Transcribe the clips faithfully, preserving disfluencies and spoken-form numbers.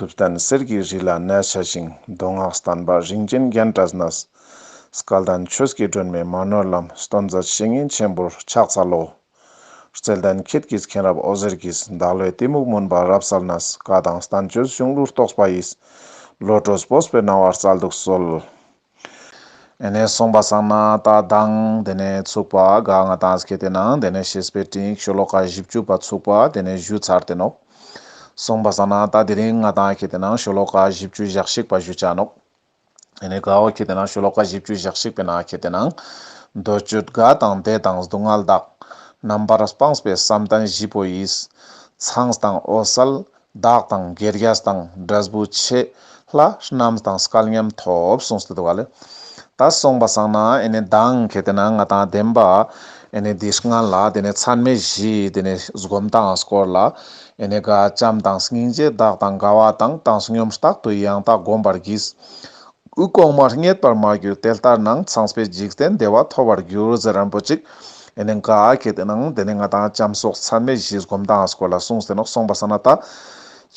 ཐུབ་བསྟན་གསེར་གྱི་རི་ལ་གནས་བཅས་ཤིང་། མདོ་སྔགས་བསྟན་པ་རིན་ཆེན་རྒྱན་བཀྲ་ནས། སྐལ་ལྡན་ཆོས་ཀྱི་སྒྲོན་མེ་མ་ནོར་ལམ། སྟོན་མཛད་བཤེས་གཉེན་ཆེན་པོར་ཕྱག་འཚལ་ལོ། བརྩེ་ལྡན་ཁྱེད་ཀྱི་མཁྱེན་རབ་འོད་ཟེར་གྱིས། བདག་བློའི་གཏི་མུག་མུན་པ་རབ་བསལ་ནས། བཀའ་དང་བསྟན་བཅོས་གཞུང་ལུགས་རྟོགས་པ་ཡི། བློ་གྲོས་སྤོབས་པའི་སྣང་བ་སྩལ་དུ་གསོལ། ཨེ་ནེ་སོང་པ་སང་ན་ད་མདང་དེ་ནེ་ཚུགས་པ་ག་ང་དང་ཁེ་ཏེ་ནང་དེ་ནེ་བཤེས་པའི་སྤྲིངས་ཡིག་ཤོ་ལོ་ཀ་བཞི་བཅུ་པ་ཚུགས་པ་དེ་ནེ་ཞུ་ཚར་ཏེ་ནོག། སོང་པ་སང་ན་ད་དེ་རིང་ང་དང་ཁེ་ཏེ་ནང་ཤོ་ལོ་ཀ་བཞི་བཅུ་ཞེ་གཅིག་པ་ཞུ་ཆ་ནོག། ཨེ་ནེ་ག་བོ་ཁེ་ཏེ་ནང་ཤོ་ལོ་ཀ་བཞི་བཅུ་ཞེ་གཅིག་པའི་ནང་ཁེ་ཏེ་ནང་འདོད་སྤྱོད་དགའ་དང་བདེ་དང་སྡུག་བསྔལ་དག། རྣམ་པར་སྤངས་པའི་བསམ་གཏན་བཞི་པོ་ཡིས། ཚངས་དང་འོད་གསལ་དག་དང་དགེ་རྒྱས་དང་། འབྲས་བུ་ཆེ་ལྷ་རྣམས་དང་སྐལ་མཉམ་ཐོབ། གསུངས་ཏེ་འདུག་ག་ལེ། ད་སོང་པ་སང་ན་ཨེ་ནེ་མདང་ཁེ་ཏེ་ནང་ང་དང་བདེན་པ་ཨེ་ནེ་འདི་སྔ་ལ་དེ་ནེ་ཚད་མེད་བཞིའི་དེ་ནེ་སྒོམ་སྟངས་སྐོར་ལ་ཨེ་ནེ་ག་བྱམས་དང་སྙིང་རྗེ་དག་དང་དགའ་བ་དང་། བཏང་སྙོམས་རྟག་ཏུ་ཡང་དག་བསྒོམ་པར་གྱིས། དབུགས་གོང་མར་རྙེད་པར་མ་གྱུར་དེ་ལྟར་ནའང་། ཚངས་པའི་འཇིག་རྟེན་བདེ་བ་ཐོབ་པར་འགྱུར། ཟེར་རན་པོ་ཅིག་ཨེ་ནེ་ག་ཁེ་ཏེ་ནང་དེ་ནེ་ང་དང་བྱམས་སོགས་ཚད་མེད་བཞིའི་སྒོམ་སྟངས་སྐོར་ལ་གསུངས་ཏེ་ནོག། སོང་པ་སང་ན་ད་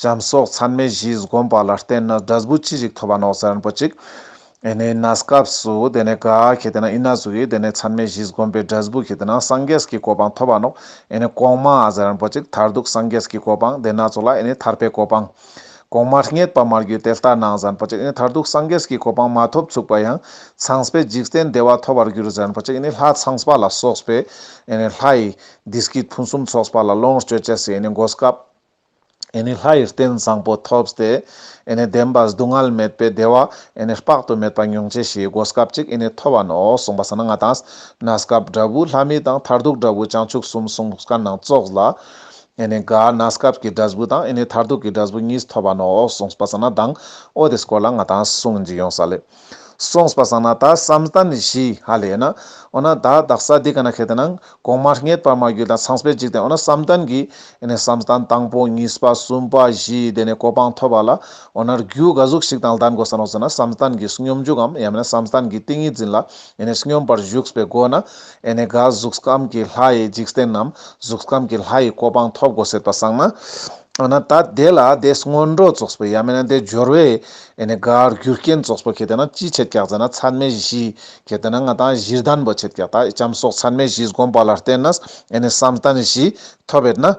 བྱམས་སོགས་ཚད་མེད་བཞིའི་སྒོམ་པ་ལ་བརྟེན་ནས་འབྲས་བུ་ཅི་ཞིག་ཐོབ་པ་ནོག་ཟེར་རན་པོ་ཅིག་ཨེ་ནེ་གནས་སྐབས་སུ་དེ་ནེ་ག་ཁེ་ཏེ་ནང་ཨི་ན་ཟུག་གི་དེ་ནེ་ཚད་མེད་བཞིའི་སྒོམ་པའི་འབྲས་བུ་ཁེ་ཏེ་ནང་སངས་རྒྱས་ཀྱི་གོ་འཕང་ཐོབ་པ་ནོག། ཨེ་ནེ་གོང་མ་ཟེར་རན་པོ་ཅིག་མཐར་ཐུག་སངས་རྒྱས་ཀྱི་གོ་འཕང་དེ་ནེ་ཚོགས་ལ་ཨེ་ནེ་ཐར་པའི་གོ་འཕང་། གོང་མར་རྙེད་པར་མ་གྱུར་དེ་ལྟར་ནའང་ཟེར་རན་པོ་ཅིག་ཨེ་ནེ་མཐར་ཐུག་སངས་རྒྱས་ཀྱི་གོ་འཕང་མ་ཐོབ་ཚུགས་པ་ཡང་། ཚངས་པའི་འཇིག་རྟེན་བདེ་བ་ཐོབ་པར་འགྱུར་ཟེར་རན་པོ་ཅིག་ཨེ་ནེ་ལྷ་ཚངས་པ་ལ་སོགས་པའི་ཨེ་ནེ་ལྷའི་བདེ་སྐྱིད་ཕུན་སུམ་ཚོགས་པ་ལ་ལོངས་སྤྱོད་ཅེས་སི་ཨེ་ནེ་གོ་སྐབས། ཨེ་ནེ་ལྷའི་རྟེན་བཟང་པོ་ཐོབ་སྟེ་ཨེ་ནེ་བདེན་པ་སྡུག་བསྔལ་མེད་པའི་བདེ་བ་ཨེ་ནེ་དཔག་ཏུ་མེད་པ་མྱོང་ཅེས་སི་གོ་སྐབས་ཅིག་ཨེ་ནེ་ཐོབ་པ་ནོག། སོང་པ་སང་ན་ང་དང་གནས་སྐབས་འབྲས་བུ་ལྷ་མི་དང་མཐར་ཐུག་འབྲས་བུ་བྱང་ཆུབ་གསུམ་གསུངས་ཁན་ནང་ཚོགས་ལ་ཨེ་ནེ་ག་གནས་སྐབས་ཀྱི་འབྲས་བུ་དང་ཨེ་ནེ་མཐར་ཐུག་གི་འབྲས་བུ་གཉིས་ཐོབ་པ་ནོག་གསུངས་པ་སང་ན་མདང་འོ་དེ་སྐོར་ལ་ང་དང་གསུངས་ཅིག་ཡོང་ས་ལེ། གསུངས་པ་སང་ན་ད་བསམ་གཏན་བཞི་ཧ་ལེ་ན་འོ་ན་ད་དག་ས་འདི་ག་ན་ཁེ་ཏེ་ནང་གོང་མར་རྙེད་པར་མ་གྱུར་དང་ཚངས་པའི་འཇིག་རྟེན་འོ་ན་བསམ་གཏན་གྱི་ཨེ་ནེ་བསམ་གཏན་དང་པོ་གཉིས་པ་གསུམ་པ་བཞི་དེ་ནེ་གོ་འཕང་ཐོབ་པ་ལ་འོ་ན་རྒྱུ་ག་ཟུག་ཞིག་དང་ལྡན་དགོས་ས་ནོག་ཟེར་ན་བསམ་གཏན་གྱི་སྙོམས་འཇུག་གམ་ཡང་མེན་ན་བསམ་གཏན་གྱི་ཏིང་ངེ་འཛིན་ལ་ཨེ་ནེ་སྙོམས་པར་ཞུགས་པའི་སྒོ་ནས་ཨེ་ནེ་ག་གཟུགས་ཁམས་ཀྱི་ལྷའི་འཇིག་རྟེན་ནམ་གཟུགས་ཁམས་ཀྱི་ལྷའི་གོ་འཕང་ཐོབ་དགོས་ཟེར་པ་སང་ན། འོ་ན་ད་དེ་ལ་དེ་སྔོན་འགྲོ་ཙོགས་པོ་ཡང་མེན་ན་དེ་སྦྱོར་བའི་ཨེ་ནེ་ག་རྒྱུ་རྐྱེན་ཙོགས་པོ་ཁེ་ཏེ་ན་ཅི་ཆེད་ཀྱག་ཟེར་ན་ཚད་མེད་བཞི་ཁེ་ཏེ་ན་ང་དང་གཞི་ལྡན་པོ་ཆེད་ཀྱག། ད་བྱམས་སོགས་ཚད་མེད་བཞིའི་སྒོམ་པ་ལ་བརྟེན་ནས་ཨེ་ནེ་བསམ་གཏན་བཞི་ཐོབ་པ་ན།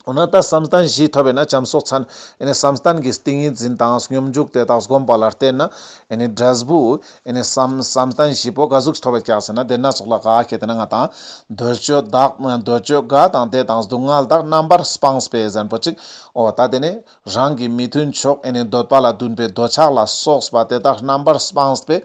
འོ་ན་ད་བསམ་གཏན་བཞི་ཐོབ་པ་ན་བྱམས་སོགས་ཚད་ཨེ་ནེ་བསམ་གཏན་གྱི་ཏིང་ངེ་འཛིན་དང་སྙོམས་འཇུག་དེ་དག་སྒོམ་པ་ལ་བརྟེན་ནས་ཨེ་ནེ་འབྲས་བུ་ཨེ་ནེ་བསམ་བསམ་གཏན་བཞི་པོ་ག་ཟུག་ཐོབ་པ་ཀྱག་ཟེར་ན་དེ་ནེ་ཚོགས་ལ་ག་ཁེ་ཏེ་ན་ང་དང་འདོད་སྤྱོད་དག་འདོད་སྤྱོད་དགའ་དང་བདེ་དང་སྡུག་བསྔལ་དག་རྣམ་པར་སྤངས་པའི་ཟེར་རན་པོ་ཅིག་འོ་ད་དེ་ནེ་རང་གི་མི་མཐུན་ཕྱོགས་ཨེ་ནེ་འདོད་པ་ལ་འདུན་པའི་འདོད་ཆགས་ལ་སོགས་པ་དེ་དག་རྣམ་པར་སྤངས་པའི་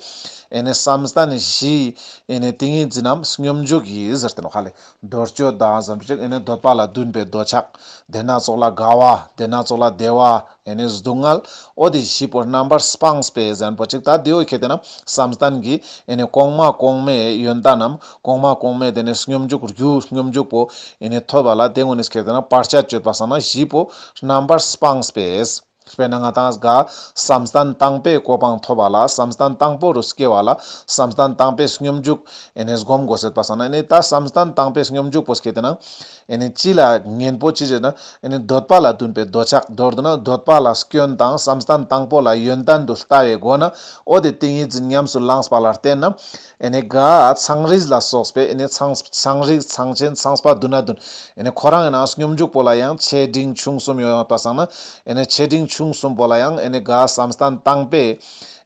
ཨེ་ནེ་བསམ་གཏན་བཞིའི་ཨེ་ནེ་ཏིང་ངེ་འཛིན་ནམ་སྙོམས་འཇུག་ཡིན་ཟེར་ཏེ་ནོག་ཧ་ལེ། འདོད་སྤྱོད་དང་ཟེར་རན་པོ་ཅིག་ཨེ་ནེ་འདོད་པ་ལ་འདུན་པའི་འདོད་ཆགས། དེ་ནེ་ཚོགས་ལ་དགའ་བ། དེ་ནེ་ཚོགས་ལ་བདེ་བ། ཨེ་ནེ་སྡུག་བསྔལ། འོ་དེ་བཞི་པོ་རྣམ་པར་སྤངས་པའི་ཟེར་རན་པོ་ཅིག་ད་དེ་བོ་ཁེ་ཏེ་ན་བསམ་གཏན་གྱི་ཨེ་ནེ་གོང་མ་གོང་མའི་ཡོན་ཏན་ནམ་གོང་མ་གོང་མའི་དེ་ནེ་སྙོམས་འཇུག་རྒྱུ་སྙོམས་འཇུག་པོ་ཨེ་ནེ་ཐོབ་པ་ལ་དེ་ངོ་ནེ་ཁེ་ཏེ་ན་བར་ཆད་གཅོད་པ་སང་ན་བཞི་པོ་རྣམ་པར་སྤངས་པས། དཔེར་ན་ང་དང་ག་བསམ་གཏན་དང་པོའི་གོ་འཕང་ཐོབ་པ་ལ་བསམ་གཏན་དང་པོ་རུ་སྐྱེ་བ་ལ་བསམ་གཏན་དང་པོའི་སྙོམས་འཇུག་ཨེ་ནེ་སྒོམ་དགོས་ཟེར་པ་སང་ན་ཨེ་ནེ་ད་བསམ་གཏན་དང་པོའི་སྙོམས་འཇུག་པོ་ཁེ་ཏེ་ན་ཨེ་ནེ་ཅི་ལ་གཉེན་པོ་ཅི་ཟེར་ན་ཨེ་ནེ་འདོད་པ་ལ་འདུན་པའི་འདོད་ཆགས་མདོར་བསྡུ་ན་འདོད་པ་ལ་སྐྱོན་དང་བསམ་གཏན་དང་པོ་ལ་ཡོན་ཏན་དུ་ལྟ་བའི་སྒོ་ནས་འོ་དེ་ཏིང་ངེ་འཛིན་ཉམས་སུ་བླངས་པ་ལ་བརྟེན་ནས་ཨེ་ནེ་ག་ཚངས་རིས་ལ་སོགས་པའི་ཨེ་ནེ་ཚངས་ཚངས་རིས་ཚངས་ཆེན་ཚངས་པ་མདུན་ན་འདུན་ཨེ་ནེ་ཁོ་རང་ཡིན་ན་སྙོམས་འཇུག་པོ་ལ་ཡང་ཆེ་འབྲིང་ཆུང་གསུམ་ཡོད་པ་སང་ན་ཨེ་ནེ་ཆེ་འབྲིང་ཆུང་གསུམ་པོ་ལ་ཡང་ཨེ་ནེ་ག་བསམ་གཏན་དང་པོའི་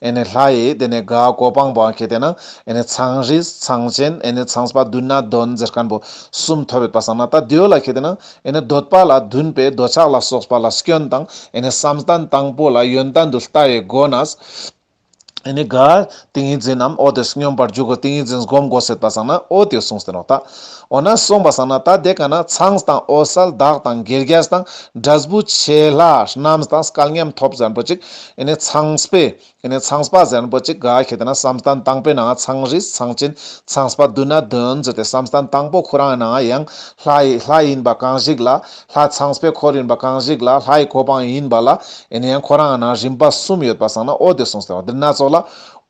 ཨེ་ནེ་ལྷའི་དེ་ནེ་ག་གོ་འཕང་པོ་ཁེ་ཏེ་ན་ཨེ་ནེ་ཚངས་རིས་ཚངས་ཆེན་ཨེ་ནེ་ཚངས་པ་མདུན་ན་འདུན་ཟེར་ཁན་པོ་གསུམ་ཐོབ་ཡོད་པ་སང་ན་ད་དེ་བོ་ལ་ཁེ་ཏེ་ན་ཨེ་ནེ་འདོད་པ་ལ་འདུན་པའི་འདོད་ཆགས་ལ་སོགས་པ་ལ་སྐྱོན་དང་ཨེ་ནེ་བསམ་གཏན་དང་པོ་ལ་ཡོན་ཏན་དུ་ལྟ་བའི་སྒོ་ནས་ཨེ་ནེ་ག་ཏིང་ངེ་འཛིན་ནམ་འོ་དེ་སྙོམས་པར་འཇུག་གོ་ཏིང་ངེ་འཛིན་སྒོམ་དགོས་ཟེར་པ་སང་ན་འོ་དེ་གསུངས་ཏེ་ནོག་ད། འོ་ན་གསུངས་པ་སང་ན་ད་དེ་ག་ན་ཚངས་དང་འོད་གསལ་དག་དང་དགེ་རྒྱས་དང་འབྲས་བུ་ཆེ་ལྷ་རྣམས་དང་སྐལ་མཉམ་ཐོབ་ཟེར་རན་པོ་ཅིག་ཨེ་ནེ་ཚངས་པའི་ཨེ་ནེ་ཚངས་པ་ཟེར་རན་པོ་ཅིག་ག་ཁེ་ཏེ་ན་བསམ་གཏན་དང་པོའི་ནང་ཚངས་རིས་ཚངས་ཆེན་ཚངས་པ་མདུན་ན་འདུན་ཟེར་ཏེ་བསམ་གཏན་དང་པོ་ཁོ་རང་ནང་ཡང་ལྷ་ལྷ་ཡིན་པ་གང་ཞིག་ལ་ལྷ་ཚངས་པའི་འཁོར་ཡིན་པ་གང་ཞིག་ལ་ལྷའི་གོ་འཕང་ཡིན་པ་ལ་ཨེ་ནེ་ཡང་ཁོ་རང་ནང་རིམ་པ་གསུམ་ཡོད་པ་སང་ན་འོ་དེ་གསུངས་ཏེ་འོ་དེ་ན་ཚོགས་ལ་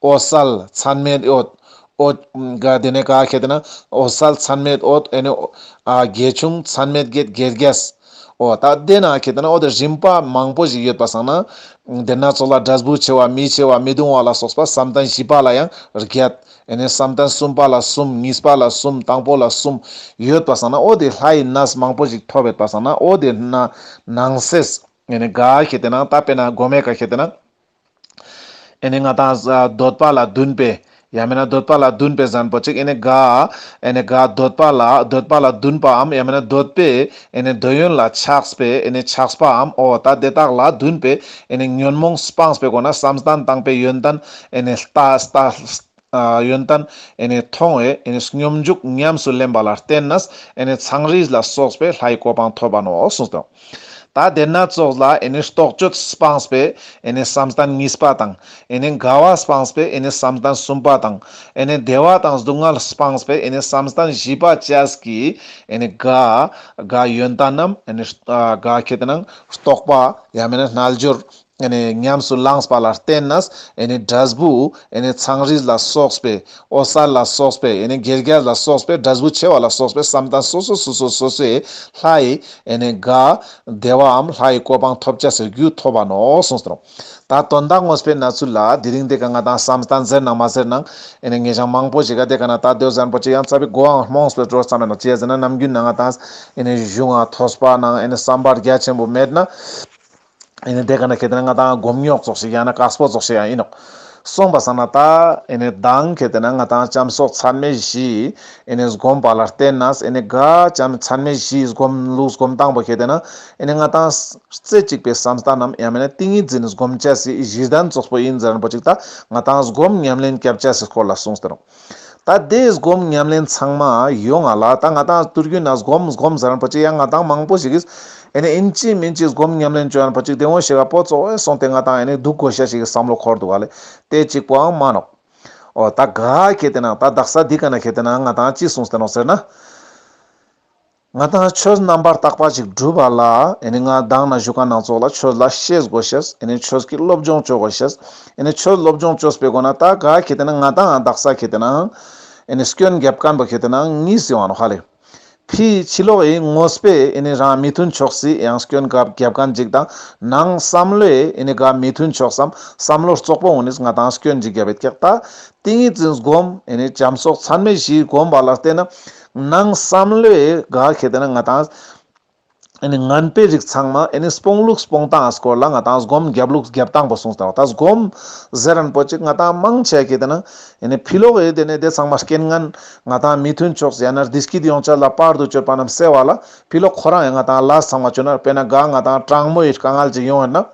འོད་གསལ་ཚད་མེད་འོད། འོད་ག་དེ་ནེ་ག་ཁེ་ཏེ་ན་འོད་གསལ་ཚད་མེད་འོད་ཨེ་ནེ་ཨ་དགེ་ཆུང་ཚད་མེད་དགེ་དགེ་རྒྱས། འོ་ད་དེ་ན་ཁེ་ཏེ་ན་འོ་དེ་རིམ་པ་མང་པོ་ཞིག་ཡོད་པ་སང་ན། དེ་ན་ཚོགས་ལ་འབྲས་བུ་ཆེ་བ་མི་ཆེ་བ་མི་གདུང་བ་ལ་སོགས་པ་བསམ་གཏན་བཞི་པ་ལ་ཡང་བརྒྱད། ཨེ་ནེ་བསམ་གཏན་གསུམ་པ་ལ་གསུམ། གཉིས་པ་ལ་གསུམ། དང་པོ་ལ་གསུམ་ཡོད་པ་སང་ན། འོ་དེ་ལྷའི་གནས་མང་པོ་ཞིག་ཐོབ་ཡོད་པ་སང་ན། འོ་དེ་ན་ནང་གསེས་ཨེ་ནེ་ག་ཁེ་ཏེ་ན་ད་དཔེར་ན་གོ་མེ་ཀ་ཁེ་ཏེ་ན། ཨེ་ནེ་ང་ཏང་ཨ་འདོད་པ་ལ་འདུན་པའི་ཡང་མེད་ན་འདོད་པ་ལ་འདུན་པའི་ཟེར་ཁན་པོ་ཅིག་ཨེ་ནེ་ག་ཨེ་ནེ་ག་འདོད་པ་ལ་འདོད་པ་ལ་འདུན་པའམ་ཡང་མེད་ན་འདོད་པའི་ཨེ་ནེ་འདོད་ཡོན་ལ་ཆགས་པའི་ཨེ་ནེ་ཆགས་པའམ། འོ་ད་དེ་དག་ལ་འདུན་པའི་ཨེ་ནེ་ཉོན་མོངས་སྤངས་པའི་སྒོ་ན་བསམ་གཏན་བཏང་པའི་ཡོན་ཏན་ཨེ་ནེ་ལྟ་ལྟ་ཨ་ཡོན་ཏན་ཨེ་ནེ་མཐོང་བའི་ཨེ་ནེ་སྙོམས་འཇུག་ཉམས་སུ་ལེན་པ་ལ་བརྟེན་ནས་ཨེ་ནེ་ཚངས་རིས་ལ་སོགས་པའི་ལྷའི་གོ་འཕང་ཐོབ་པ་ནོ་གསུངས་ཏོ། ད་དེ་ན་ཚོགས་ལ་ཨེ་ནེ་རྟོག་དཔྱོད་སྤངས་པའི་ཨེ་ནེ་བསམ་གཏན་གཉིས་པ་དང་། ཨེ་ནེ་དགའ་བ་སྤངས་པའི་ཨེ་ནེ་བསམ་གཏན་གསུམ་པ་དང་། ཨེ་ནེ་བདེ་བ་དང་སྡུག་བསྔལ་སྤངས་པའི་ཨེ་ནེ་བསམ་གཏན་བཞི་པ་བཅས་ཀྱི་ཨེ་ནེ་ག་ག་ཡོན་ཏན་ནམ་ཨེ་ནེ་ཨ་ག་ཁེ་ཏེ་ན་རྟོགས་པ་ཡང་མེད་ན་རྣལ་འབྱོར་ཨེ་ནེ་ཉམས་སུ་བླངས་པ་ལ་བརྟེན་ནས་ཨེ་ནེ་འབྲས་བུ་ཨེ་ནེ་ཚངས་རིས་ལ་སོགས་པའི་འོད་གསལ་ལ་སོགས་པའི་ཨེ་ནེ་དགེ་རྒྱས་ལ་སོགས་པའི་འབྲས་བུ་ཆེ་བ་ལ་སོགས་པའི་བསམ་གཏན་སོ་སོ་སོ་སོ་སོ་སོའི་ལྷའི་ཨེ་ནེ་ག་བདེ་བའམ་ལྷའི་གོ་འཕང་ཐོབ་བྱ་སའི་རྒྱུ་ཐོབ་པ་ནོ་གསུངས་ཏེ་ནོ། ད་དོན་དག་ངོས་པོའི་ན་ཚུལ་ལ་དེ་རིང་དེ་ཀ་ང་ཏང་བསམ་གཏན་ཟེར་ན་མ་ཟེར་ནང་ཨེ་ནེ་ངེད་ཅག་མང་པོ་ཞིག་ག་དེ་ཀ་ན་ད་དེ་ཟེར་ཁན་པོ་ཅིག་ཡང་ཚ་བའི་གོའང་རྨོངས་པའི་འགྲོ་ཙམ་ཡིན་ནོ། ཅི་ཟེར་ན་ནམ་རྒྱུན་ན་ང་ཏང་ཨེ་ནེ་གཞུང་ང་ཐོས་པ་ནང་ཨེ་ནེ་བསམ་པ་རྒྱ་ཆེན་པོ་མེད་ན། ཨེ་ནེ་དེ་ཀ་ན་ཁེ་ཏེ་ན་ང་ཏང་སྒོམ་ཉོག་ཙོགས་ཤིག་ཡང་ན་དཀགས་པོ་ཙོགས་ཤིག་ཡང་ཡིན་ནོག། སོང་པ་སང་ན་ད་ཨེ་ནེ་མདང་ཁེ་ཏེ་ན་ང་ཏང་བྱམས་སོགས་ཚད་མེད་བཞི་ཨེ་ནེ་སྒོམ་པ་ལ་བརྟེན་ནས་ཨེ་ནེ་ག་བྱམས་ཚད་མེད་བཞིའི་སྒོམ་ལུགས་སྒོམ་སྟངས་པོ་ཁེ་ཏེ་ན་ཨེ་ནེ་ང་ཏང་རྩེ་གཅིག་པའི་བསམ་གཏན་ནམ་ཡང་མེད་ན་ཏིང་ངེ་འཛིན་སྒོམ་བྱ་སའི་གཞི་གདན་ཙོགས་པོ་ཡིན་ཟེར་ཁན་པོ་ཅིག་ད་ང་ཏང་སྒོམ་ཉམས་ལེན་རྒྱབ་བྱ་སའི་སྐོར་ལ་གསུངས་ཏེ་ནོ། ད་དེ་སྒོམ་ཉམས་ལེན་ཚང་མ་ཡོང་ང་ལ་ད་ང་ཏང་དུས་རྒྱུན་ན་སྒོམ་སྒོམ་ཟེར་ཁན་པོ་ཅིག་ཡང་ང་ཏང་མང་པོ་ཞིག་གིས་ཨེ་ནེ་ཨིན་ཅི་མིན་ཅི་སྒོམ་ཉམས་ལེན་བཅོ་ཁན་པོ་ཅིག་དེ་འོ་ཞིག་ག་པོ་ཙོགས་སོང་སྟེ་ང་ཏང་ཨེ་ནེ་འདུག་དགོས་ཤེས་ཤིག་གི་བསམ་བློ་འཁོར་འདུག་ག་ལེ། དེ་གཅིག་པོའང་མ་ནོག། འོ་ད་ག་ཁེ་ཏེ་ན་ད་དག་ས་འདི་ཀ་ན་ཁེ་ཏེ་ན་ང་ཏང་ཅི་གསུངས་ཏེ་ནོག་ཟེར་ན། ང་ཏང་ཆོས་རྣམ་པར་དག་པ་ཅིག་སྒྲུབ་པ་ལ་ཨེ་ནེ་ང་མདང་ན་ཞུ་ཁན་ནང་ཙོགས་ལ་ཆོས་ལ་ཤེས་དགོས་ཤེས། ཨེ་ནེ་ཆོས་ཀྱི་སློབ་སྦྱོང་བཅོ་དགོས་ཤེས། ཨེ་ནེ་ཆོས་སློབ་སྦྱོང་བཅོས་པའི་སྒོ་ན་ད་ག་ཁེ་ཏེ་ན་ང་ཏང་དག་ས་ཁེ་ཏེ་ན་ཨེ་ནེ་སྐྱོན་རྒྱབ་ཁན་པོ་ཁེ་ཏེ་ན་གཉིས་ཡོང་ང་ནོག་ཧ་ལེ། ཕི་ཕྱི་ལོགས་ཀྱི་དངོས་པོའི་ཨེ་ནེ་རང་མི་མཐུན་ཕྱོགས་སི་ཡང་སྐྱོན་རྒྱབ་རྒྱབ་ཁན་ཅིག་དང་ནང་བསམ་བློའི་ཨེ་ནེ་ག་མི་མཐུན་ཕྱོགས་སམ་བསམ་བློ་རྩོག་པོ་འོ་ནི་ང་ཏང་སྐྱོན་ཅིག་རྒྱབ་ཡོད་ཀྱག། ད་ཏིང་ངེ་འཛིན་སྒོམ་ཨེ་ནེ་བྱམས་སོགས་ཚད་མེད་བཞི་སྒོམ་པ་ལ་བརྟེན་ན་ནང་བསམ་བློའི་ག་ཁེ་ཏེ་ན་ང་ཏང་ཨེ་ནེ་ངན་པའི་རིགས་ཚང་མ་ཨེ་ནེ་སྤོང་ལུགས་སྤོང་སྟངས་སྐོར་ལ་ང་ཏང་སྒོམ་རྒྱབ་ལུགས་རྒྱབ་སྟངས་པོ་གསུངས་ཏེ་ནོག། ད་སྒོམ་ཟེར་ཁན་པོ་ཅིག་ང་ཏང་མང་ཆེ་ཁེ་ཏེ་ན་ཨེ་ནེ་ཕི་ལོགས་ཨེ་དེ་ནེ་དེ་ཚང་མ་རྐྱེན་ངན་ང་ཏང་མི་མཐུན་ཕྱོགས་ཡང་ན་བདེ་སྐྱིད་ཡོང་ཆ་ལ་བར་དུ་གཅོད་པ་རྣམས་སེལ་བ་ལ་ཕི་ལོགས་ཁོ་རང་ཡང་ང་ཏང་ལ་ཚང་མ་བཅོ་ན་དཔེར་ན་ག་ང་ཏང་གྲང་མོ་ཡི་དཀའ་ངལ་ཅིག་ཡོང་བ་ན།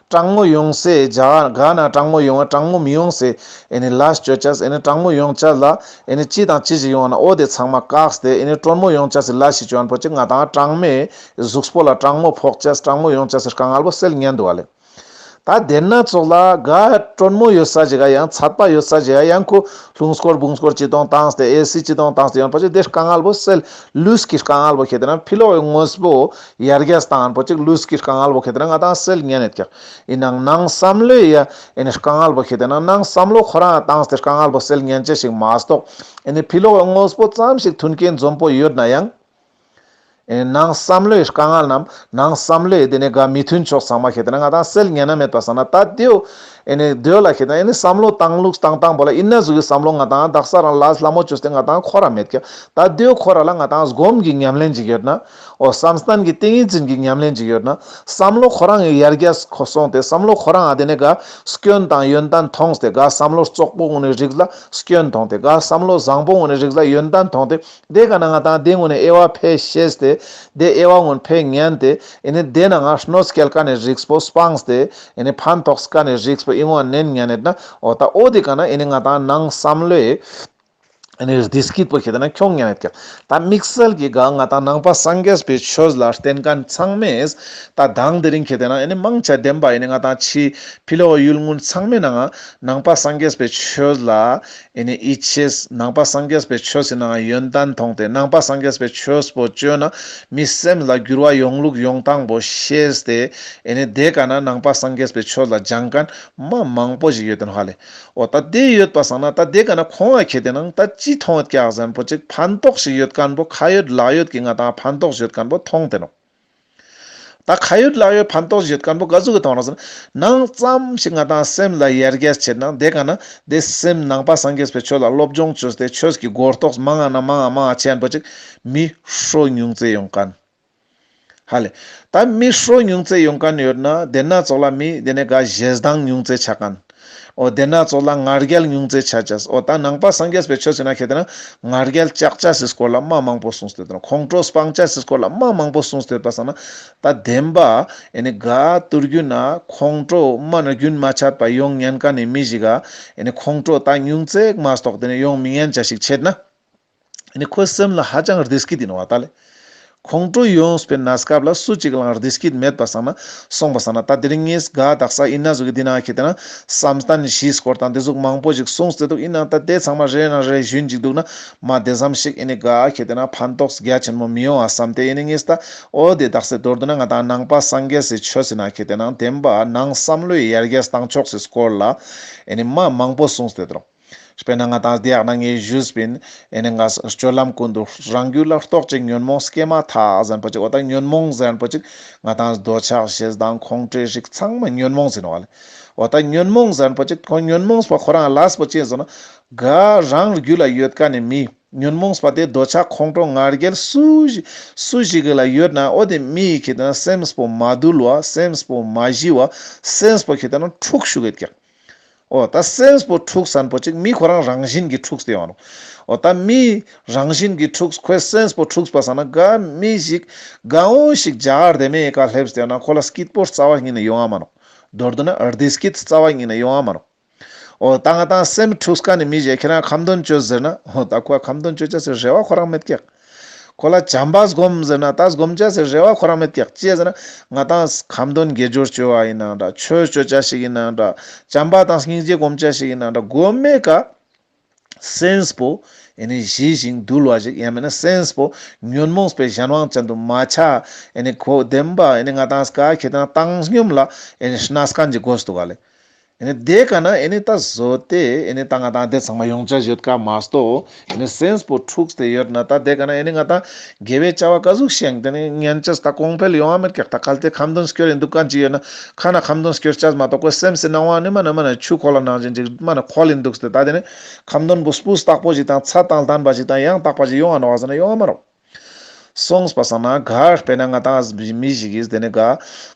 གྲང་མོ་ཡོང་སའི་ཇ་ག་ན་གྲང་མོ་ཡོང་བ་གྲང་མོ་མི་ཡོང་སའི་ཨེ་ནེ་ལས་བཅོ་ཆས། ཨེ་ནེ་གྲང་མོ་ཡོང་ཆ་ལ་ཨེ་ནེ་ཅི་དང་ཅི་ཞིག་ཡོང་བ་ན་འོ་དེ་ཚང་མ་བཀག་སྟེ་ཨེ་ནེ་དྲོན་མོ་ཡོང་ཆ་སི་ལས་ཤིག་བཅོ་ཁན་པོ་ཅིག་ང་ཏང་གྲང་མོའི་གཟུགས་པོ་ལ་གྲང་མོ་ཕོག་ཆས་གྲང་མོ་ཡོང་ཆ་སི་དཀའ་ངལ་པོ་སེལ་ཉན་འདུག་ག་ལེ། ད་དེ་ན་ཙོགས་ལ་ག་དྲོན་མོ་ཡོད་ས་ཞིག་ག་ཡང་ཚད་པ་ཡོད་ས་ཞིག་ག་ཡང་ཁོ་ལྷུང་སྐོར་བུང་སྐོར་ཅི་གཏོང་བཏང་སྟེ་ཨེ་སི་ཅི་གཏོང་བཏང་སྟེ་ཡོང་པ་ཅིག་དེ་དཀའ་ངལ་པོ་སེལ་ལུས་ཀྱི་དཀའ་ངལ་པོ་ཁེ་ཏེ་ན་ཕི་ལོགས་ཀྱི་དངོས་པོ་ཡར་རྒྱས་བཏང་ཁན་པོ་ཅིག་ལུས་ཀྱི་དཀའ་ངལ་པོ་ཁེ་ཏེ་ན་ང་ཏང་སེལ་ཉན་ཡོད་ཀྱག། ཡིན་ནའང་ནང་བསམ་བློའི་ཡ་ཨེ་ནེ་དཀའ་ངལ་པོ་ཁེ་ཏེ་ན་ནང་བསམ་བློ་ཁོ་རང་བཏང་སྟེ་དཀའ་ངལ་པོ་སེལ་ཉན་ཆ་ཞིག་མ་གཏོགས་ཨེ་ནེ་ཕི་ལོགས་དངོས་པོ་ཙམ་ཞིག་མཐུན་རྐྱེན་འཛོམས་པོ་ཡོད་ན་ཡང་། ཨེ་ནེ་ནང་བསམ་བློའི་དཀའ་ངལ་རྣམས་ནང་བསམ་བློའི་དེ་ནེ་ག་མི་མཐུན་ཕྱོགས་ཚང་མ་ཁེ་ཏེ་ན་ང་ཏང་སེལ་ཉན་ན་མེད་པ་སང་ན་ད་དེའོ། ཨེ་ནེ་དེའོ་ལ་ཁེ་ཏེ་ན་ཨེ་ནེ་བསམ་བློ་བཏང་ལུགས་བཏང་སྟངས་པོ་ལ་ཨིན་ན་ཟུག་གི་བསམ་བློ་ང་ཏང་དག་ས་རང་ལ་ལྷ་མོ་བཅོས་ཏེ་ང་ཏང་ཁོ་ར་མེད་ཀྱག། ད་དེའོ་ཁོ་ར་ལ་ང་ཏང་སྒོམ་གྱི་ཉམས་ལེན་ཅིག་ཡོད་ན། འོ་བསམ་གཏན་གྱི་ཏིང་ངེ་འཛིན་གྱི་ཉམས་ལེན་ཅིག་ཡོད་ན། བསམ་བློ་ཁོ་རང་གི་ཡར་རྒྱས་ཁོ་སོང་སྟེ་བསམ་བློ་ཁོ་རང་ཨ་དེ་ནེ་ག་སྐྱོན་དང་ཡོན་ཏན་མཐོང་སྟེ་ག་བསམ་བློ་རྩོག་པོ་འོ་ནི་རིགས་ལ་སྐྱོན་མཐོང་སྟེ་ག་བསམ་བློ་བཟང་པོ་འོ་ནི་རིགས་ལ་ཡོན་ཏན་མཐོང་སྟེ་དེ་ག་ན་ང་ཏང་དེ་ངོ་ནེ་དབྱེ་བ་ཕེ་ཤེས་ཏེ་དེ་དབྱེ་བ་ངོ་ཕེ་ཉན་ཏེ་ཨེ་ནེ་དེ་ན་ང་གནོད་སྐྱེལ་ཁན་ནི་རིགས་པོ་སྤངས་ཏེ་ཨེ་ནེ་ཕན་ཐོགས་ཁན་ནི་རིགས་པོ་ཨིན་བ་ནན་ཉན་ཡོད་ན། འོ་ད་འོ་དེ་ག་ན་ཨེ་ནེ་ང་ཏང་ནང་བསམ་བློའི་ཨེ་ནེ་བདེ་སྐྱིད་པོ་ཁེ་ཏེ་ན་ཁྱོང་ཉན་ཡོད་ཀྱག། ད་དམིགས་བསལ་གྱི་ག་ང་ཏང་ནང་པ་སངས་རྒྱས་པའི་ཆོས་ལ་བརྟེན་ཁན་ཚང་མས་ད་དང་དེ་རིང་ཁེ་ཏེ་ན་ཨེ་ནེ་མང་ཆེ་བདེན་པ་ཨེ་ནེ་ང་ཏང་ཕྱི་ཕི་ལོགས་ཡུལ་དངོས་ཚང་མའི་ནང་ནང་པ་སངས་རྒྱས་པའི་ཆོས་ལ་ཨེ་ནེ་ཡིད་ཆེས། ནང་པ་སངས་རྒྱས་པའི་ཆོས་སི་ནང་ཡོན་ཏན་མཐོང་སྟེ་ནང་པ་སངས་རྒྱས་པའི་ཆོས་པོ་བཅོས་ན་མི་སེམས་ལ་འགྱུར་བ་ཡོང་ལུགས་ཡོང་སྟངས་པོ་ཤེས་ཏེ་ཨེ་ནེ་དེ་ག་ན་ནང་པ་སངས་རྒྱས་པའི་ཆོས་ལ་སྦྱང་ཁན་མ་མང་པོ་ཞིག་ཡོད་དེ་ནོག་ཧ་ལེ། འོ་ད་དེ་ཡོད་པ་སང་ན་ད་དེ་ག་ན་ཁོང་ང་ཁེ་ཏེ་ན་ད་ཅི་མཐོང་ཡོད་ཀྱག་ཟེར་ཁན་པོ་ཅིག་ཕན་ཐོགས་ཤིག་ཡོད་ཁན་པོ་ཁ་ཡོད་ལག་ཡོད་ཀྱི་ང་ཏང་ཕན་ཐོགས་ཤིག་ཡོད་ཁན་པོ་མཐོང་སྟེ་ནོག། ད་ཁ་ཡོད་ལག་ཡོད་ཕན་ཐོགས་ཡོད་མཁན་པོ་ག་ཟུག་གི་ཐོང་ར་ཟེར་ན། ནང་ཙམ་ཞིག་ང་ཏང་སེམས་ལ་ཡར་རྒྱས་ཆེད་ན་དེ་ག་ན་དེ་སེམས་ནང་པ་སངས་རྒྱས་པའི་ཆོས་ལ་སློབ་སྦྱོང་བཅོས་ཏེ་ཆོས་ཀྱི་གོ་རྟོགས་མང་ང་ན་མང་ང་མང་ང་ཆེན་པོ་ཅིག་མི་ཧྲོ་ཉུང་ཙེ་ཡོང་མཁན། ཧ་ལེ། ད་མི་ཧྲོ་ཉུང་ཙེ་ཡོང་མཁན་ཡོད་ན་དེ་ན་ཙོགས་ལ་མི་དེ་ནས་ག་ཞེ་སྡང་ཉུང་ཙེ་ཆ་མཁན། འོ་དེ་ན་ཙོགས་ལ་ང་རྒྱལ་ཉུང་ཙེ་ཆ་ཅེས། འོ་ད་ནང་པ་སངས་རྒྱས་པའི་ཆོས་ཟེར་ན་ཁེ་ཏེ་ན་ང་རྒྱལ་བཅག་ཅེས་སི་སྐོར་ལ་མ་མང་པོ་གསུངས་ཏེ་དང་ཁོང་ཁྲོ་སྤང་ཅེས་སི་སྐོར་ལ་མ་མང་པོ་གསུངས་ཏེ་ཡོད་པ་སང་ན། ད་བདེན་པ་ཨེ་ནི་ག་ཏུར་རྒྱུ་ན་ཁོང་ཁྲོ་མ་ན་རྒྱུན་མ་ཆད་པ་ཡོང་ཉན་མཁན་ནི་མི་ཞིག་ག་ཨེ་ནི་ཁོང་ཁྲོ་ད་ཉུང་ཙེ་མ་གཏོགས་དེ་ནས་ཡོང་མི་ཉན་ཅེས་ཞིག་ཆེད་ན། ཨེ་ནི་ཁོའི་སེམས་ལ་ཧ་ཅང་བདེ་སྐྱིད་ཡིན་ནོག་ད་ལེ། ཁོང་ཁྲོ་ཡོངས་པའི་གནས་སྐབས་ལ་སུ་གཅིག་ལའང་བདེ་སྐྱིད་མེད་པ་སང་ན་སོང་པ་སང་ན། ད་དེ་རིང་ངས་ག་དག་ས་ཡིན་ན་ཟུག་གི་འདི་ན་ཁེ་ཏེ་ན་བསམ་གཏན་བཞིའི་སྐོར་དང་དེ་ཟུག་མང་པོ་ཞིག་གསུངས་ཏེ་འདུག་ཡིན་ནའང་ད་དེ་ཚང་མ་རེ་ན་རེ་ཞུན་ཅིག་འདུག་ན་མ་དེ་ཙམ་ཞིག་ཨེ་ནི་ག་ཁེ་ཏེ་ན་ཕན་ཐོགས་རྒྱ་ཆེན་མོ་མི་ཡོང་ཨ་བསམ་སྟེ། ཨེ་ནི་ངས་ད་འོ་དེ་དག་ས་མདོར་བསྡུ་ན་ང་ཏང་ནང་པ་སངས་རྒྱས་སི་ཆོས་ཟེར་ན་ཁེ་ཏེ་ན་བདེན་པ་ནང་བསམ་བློའི་ཡར་རྒྱས་བཏང་ཕྱོགས་སི་སྐོར་ལ་ཨེ་ནི་མ་མང་པོ་གསུངས་ཏེ་འདུག་དཔེར་ན་ང་ཏང་དེ་ཡག་ན་ངས་ཞུས་པིན། ཨེ་ནི་ང་སྤྱོད་ལམ་ཀུན་ཏུ་རང་རྒྱུད་ལ་རྟོག་ཅིང་ཉོན་མོངས་སྐྱེས་མ་ཐག་ཟེར་མཁན་པོ་ཅིག་འོ་ད་ཉོན་མོངས་ཟེར་མཁན་པོ་ཅིག་ང་ཏང་འདོད་ཆགས་ཞེ་སྡང་ཁོང་ཁྲོའི་རིགས་ཚང་མ་ཉོན་མོངས་ཡིན་ནོག་ལེ། འོ་ད་ཉོན་མོངས་ཟེར་མཁན་པོ་ཅིག་ཁོ་ཉོན་མོངས་པ་ཁོ་རང་ལས་པོ་ཅི་ཟེར་ན་ག་རང་རྒྱུད་ལ་ཡོད་མཁན་ནི་མི་ཉོན་མོངས་པ་དེ་འདོད་ཆགས་ཁོང་ཁྲོ་ང་རྒྱལ་སུ་ཞིག་སུ་ཞིག་གི་ལ་ཡོད་ན་འོ་དེ་མི་ཡི་ཁེ་ཏེ་ན་སེམས་པོ་མ་དུལ་བ་སེམས་པོ་མ་ཞི་བ་སེམས་པོ་ཁེ་ཏེ་ན་འཁྲུགས་ཤུགས་ཡོད་ཀྱག་འོ་ད་སེམས་པོ་འཁྲུགས་ཟེར་མཁན་པོ་ཅིག་མི་ཁོ་རང་རང་བཞིན་གྱིས་འཁྲུགས་ཏེ་ཡོང་ནོག་འོ་ད་མི་རང་བཞིན་གྱིས་འཁྲུགས་ཁོའི་སེམས་པོ་འཁྲུགས་པ་སང་ན་ག་མི་ཞིག་ག་འོང་ཞིག་རྒྱ་གར་དེ་མེ་ཡི་ཀ་སླེབས་ཏེ་ཡོང་ན་ཁོ་ལ་སྐྱིད་པོ་རྩ་བ་ཉིད་ནས་ཡོང་ང་མ་ནོག་མདོར་བསྡུ་ན་བདེ་སྐྱིད་རྩ་བ་ཉིད་ནས་ཡོང་ང་མ་ནོག་འོ་ད་ང་ཏང་སེམས་འཁྲུགས་མཁན་ནི་མི་ཞིག་ཁྱེད་རང་ཁ་འདོན་བཅོས་ཟེར་ན་འོ་ད་ཁོ་ཁ་འདོན་བཅོ་ཅེས་སི་རེ་བ་ཁོ་རང་མེད་ཀྱག་ཁོ་ལ་བྱམས་པ་སྒོམ་ཟེར་ན་ད་སྒོམ་ཅེས་སི་རེ་བ་ཁོ་རང་མེད་ཀྱག་ཅི་ཟེར་ན་ང་ཏང་ཁ་འདོན་དགེ་སྦྱོར་བཅོ་བ་ཡིན་ན་འདྲ་ཆོས་བཅོ་ཅེས་ཞིག་ཡིན་ན་འདྲ་བྱམས་པ་དང་སྙིང་རྗེ་སྒོམ་ཅེས་ཞིག་ཡིན་ན་འདྲ་སྒོམ་མེད་ཀ་སེམས་པོ་ཨེ་ནི་ཞི་ཞིང་དུལ་བ་ཞིག་ཡང་མིན་ན་སེམས་པོ་ཉོན་མོངས་པའི་གཞན་དབང་ཅན་དུ་མ་ཆ། ཨེ་ནི་ཁོ་བདེན་པ་ཨེ་ནི་ང་ཏང་སྐ་ཁེ་ཏེ་ན་བཏང་སྙོམས་ལ་ཨེ་ནི་གནས་མཁན་གྱི་དགོས་འདུག་ག་ལེ། ཨེ་ནི་དེ་ག་ན་ཨེ་ནི་ད་བཟོ་སྟེ་ཨེ་ནི་ད་ང་ཏང་དེ་ཚང་མ་ཡོང་ཅེས་ཡོད་ཀ་མ་གཏོགས་ཨེ་ནི་སེམས་པོ་འཁྲུགས་ཏེ་ཡོད་ན་ད་དེ་ག་ན་ཨེ་ནི་ང་ཏང་དགེ་བའི་བྱ་བ་ག་ཟུག་ཤེས་ཡང་དེ་ནི་ཉན་ཅེས་ད་གོང་འཕེལ་ཡོང་བ་མེད་ཀྱག་ད་གལ་ཏེ་ཁ་འདོན་སྐྱོར་ཡིན་འདུག་མཁན་ཅིག་ཡོད་ན་ཁ་ན་ཁ་འདོན་སྐྱོར་ཅེས་མ་གཏོགས་ཁོའི་སེམས་སི་སྣང་བ་ནི་མ་ན་མ་ན་ཆུ་ཁོལ་ལ་ནང་བཞིན་ཅིག་མ་ན་ཁོལ་ཡིན་འདུག་སྟེ་ད་དེ་ནི་ཁ་འདོན་པོ་སྤུས་དག་པོ་ཞིག་དང་ཚད་དང་ལྡན་པ་ཞིག་དང་ཡང་དག་པ་ཞིག་ཡོང་བ་ནོག་ཟེར་ན་ཡོང་བ་མ་ནོག་སོང་པ་སང་ན་ག་དཔེར་ན་ང་ཏང་མི་ཞིག་གིས་དེ་ནས་ག་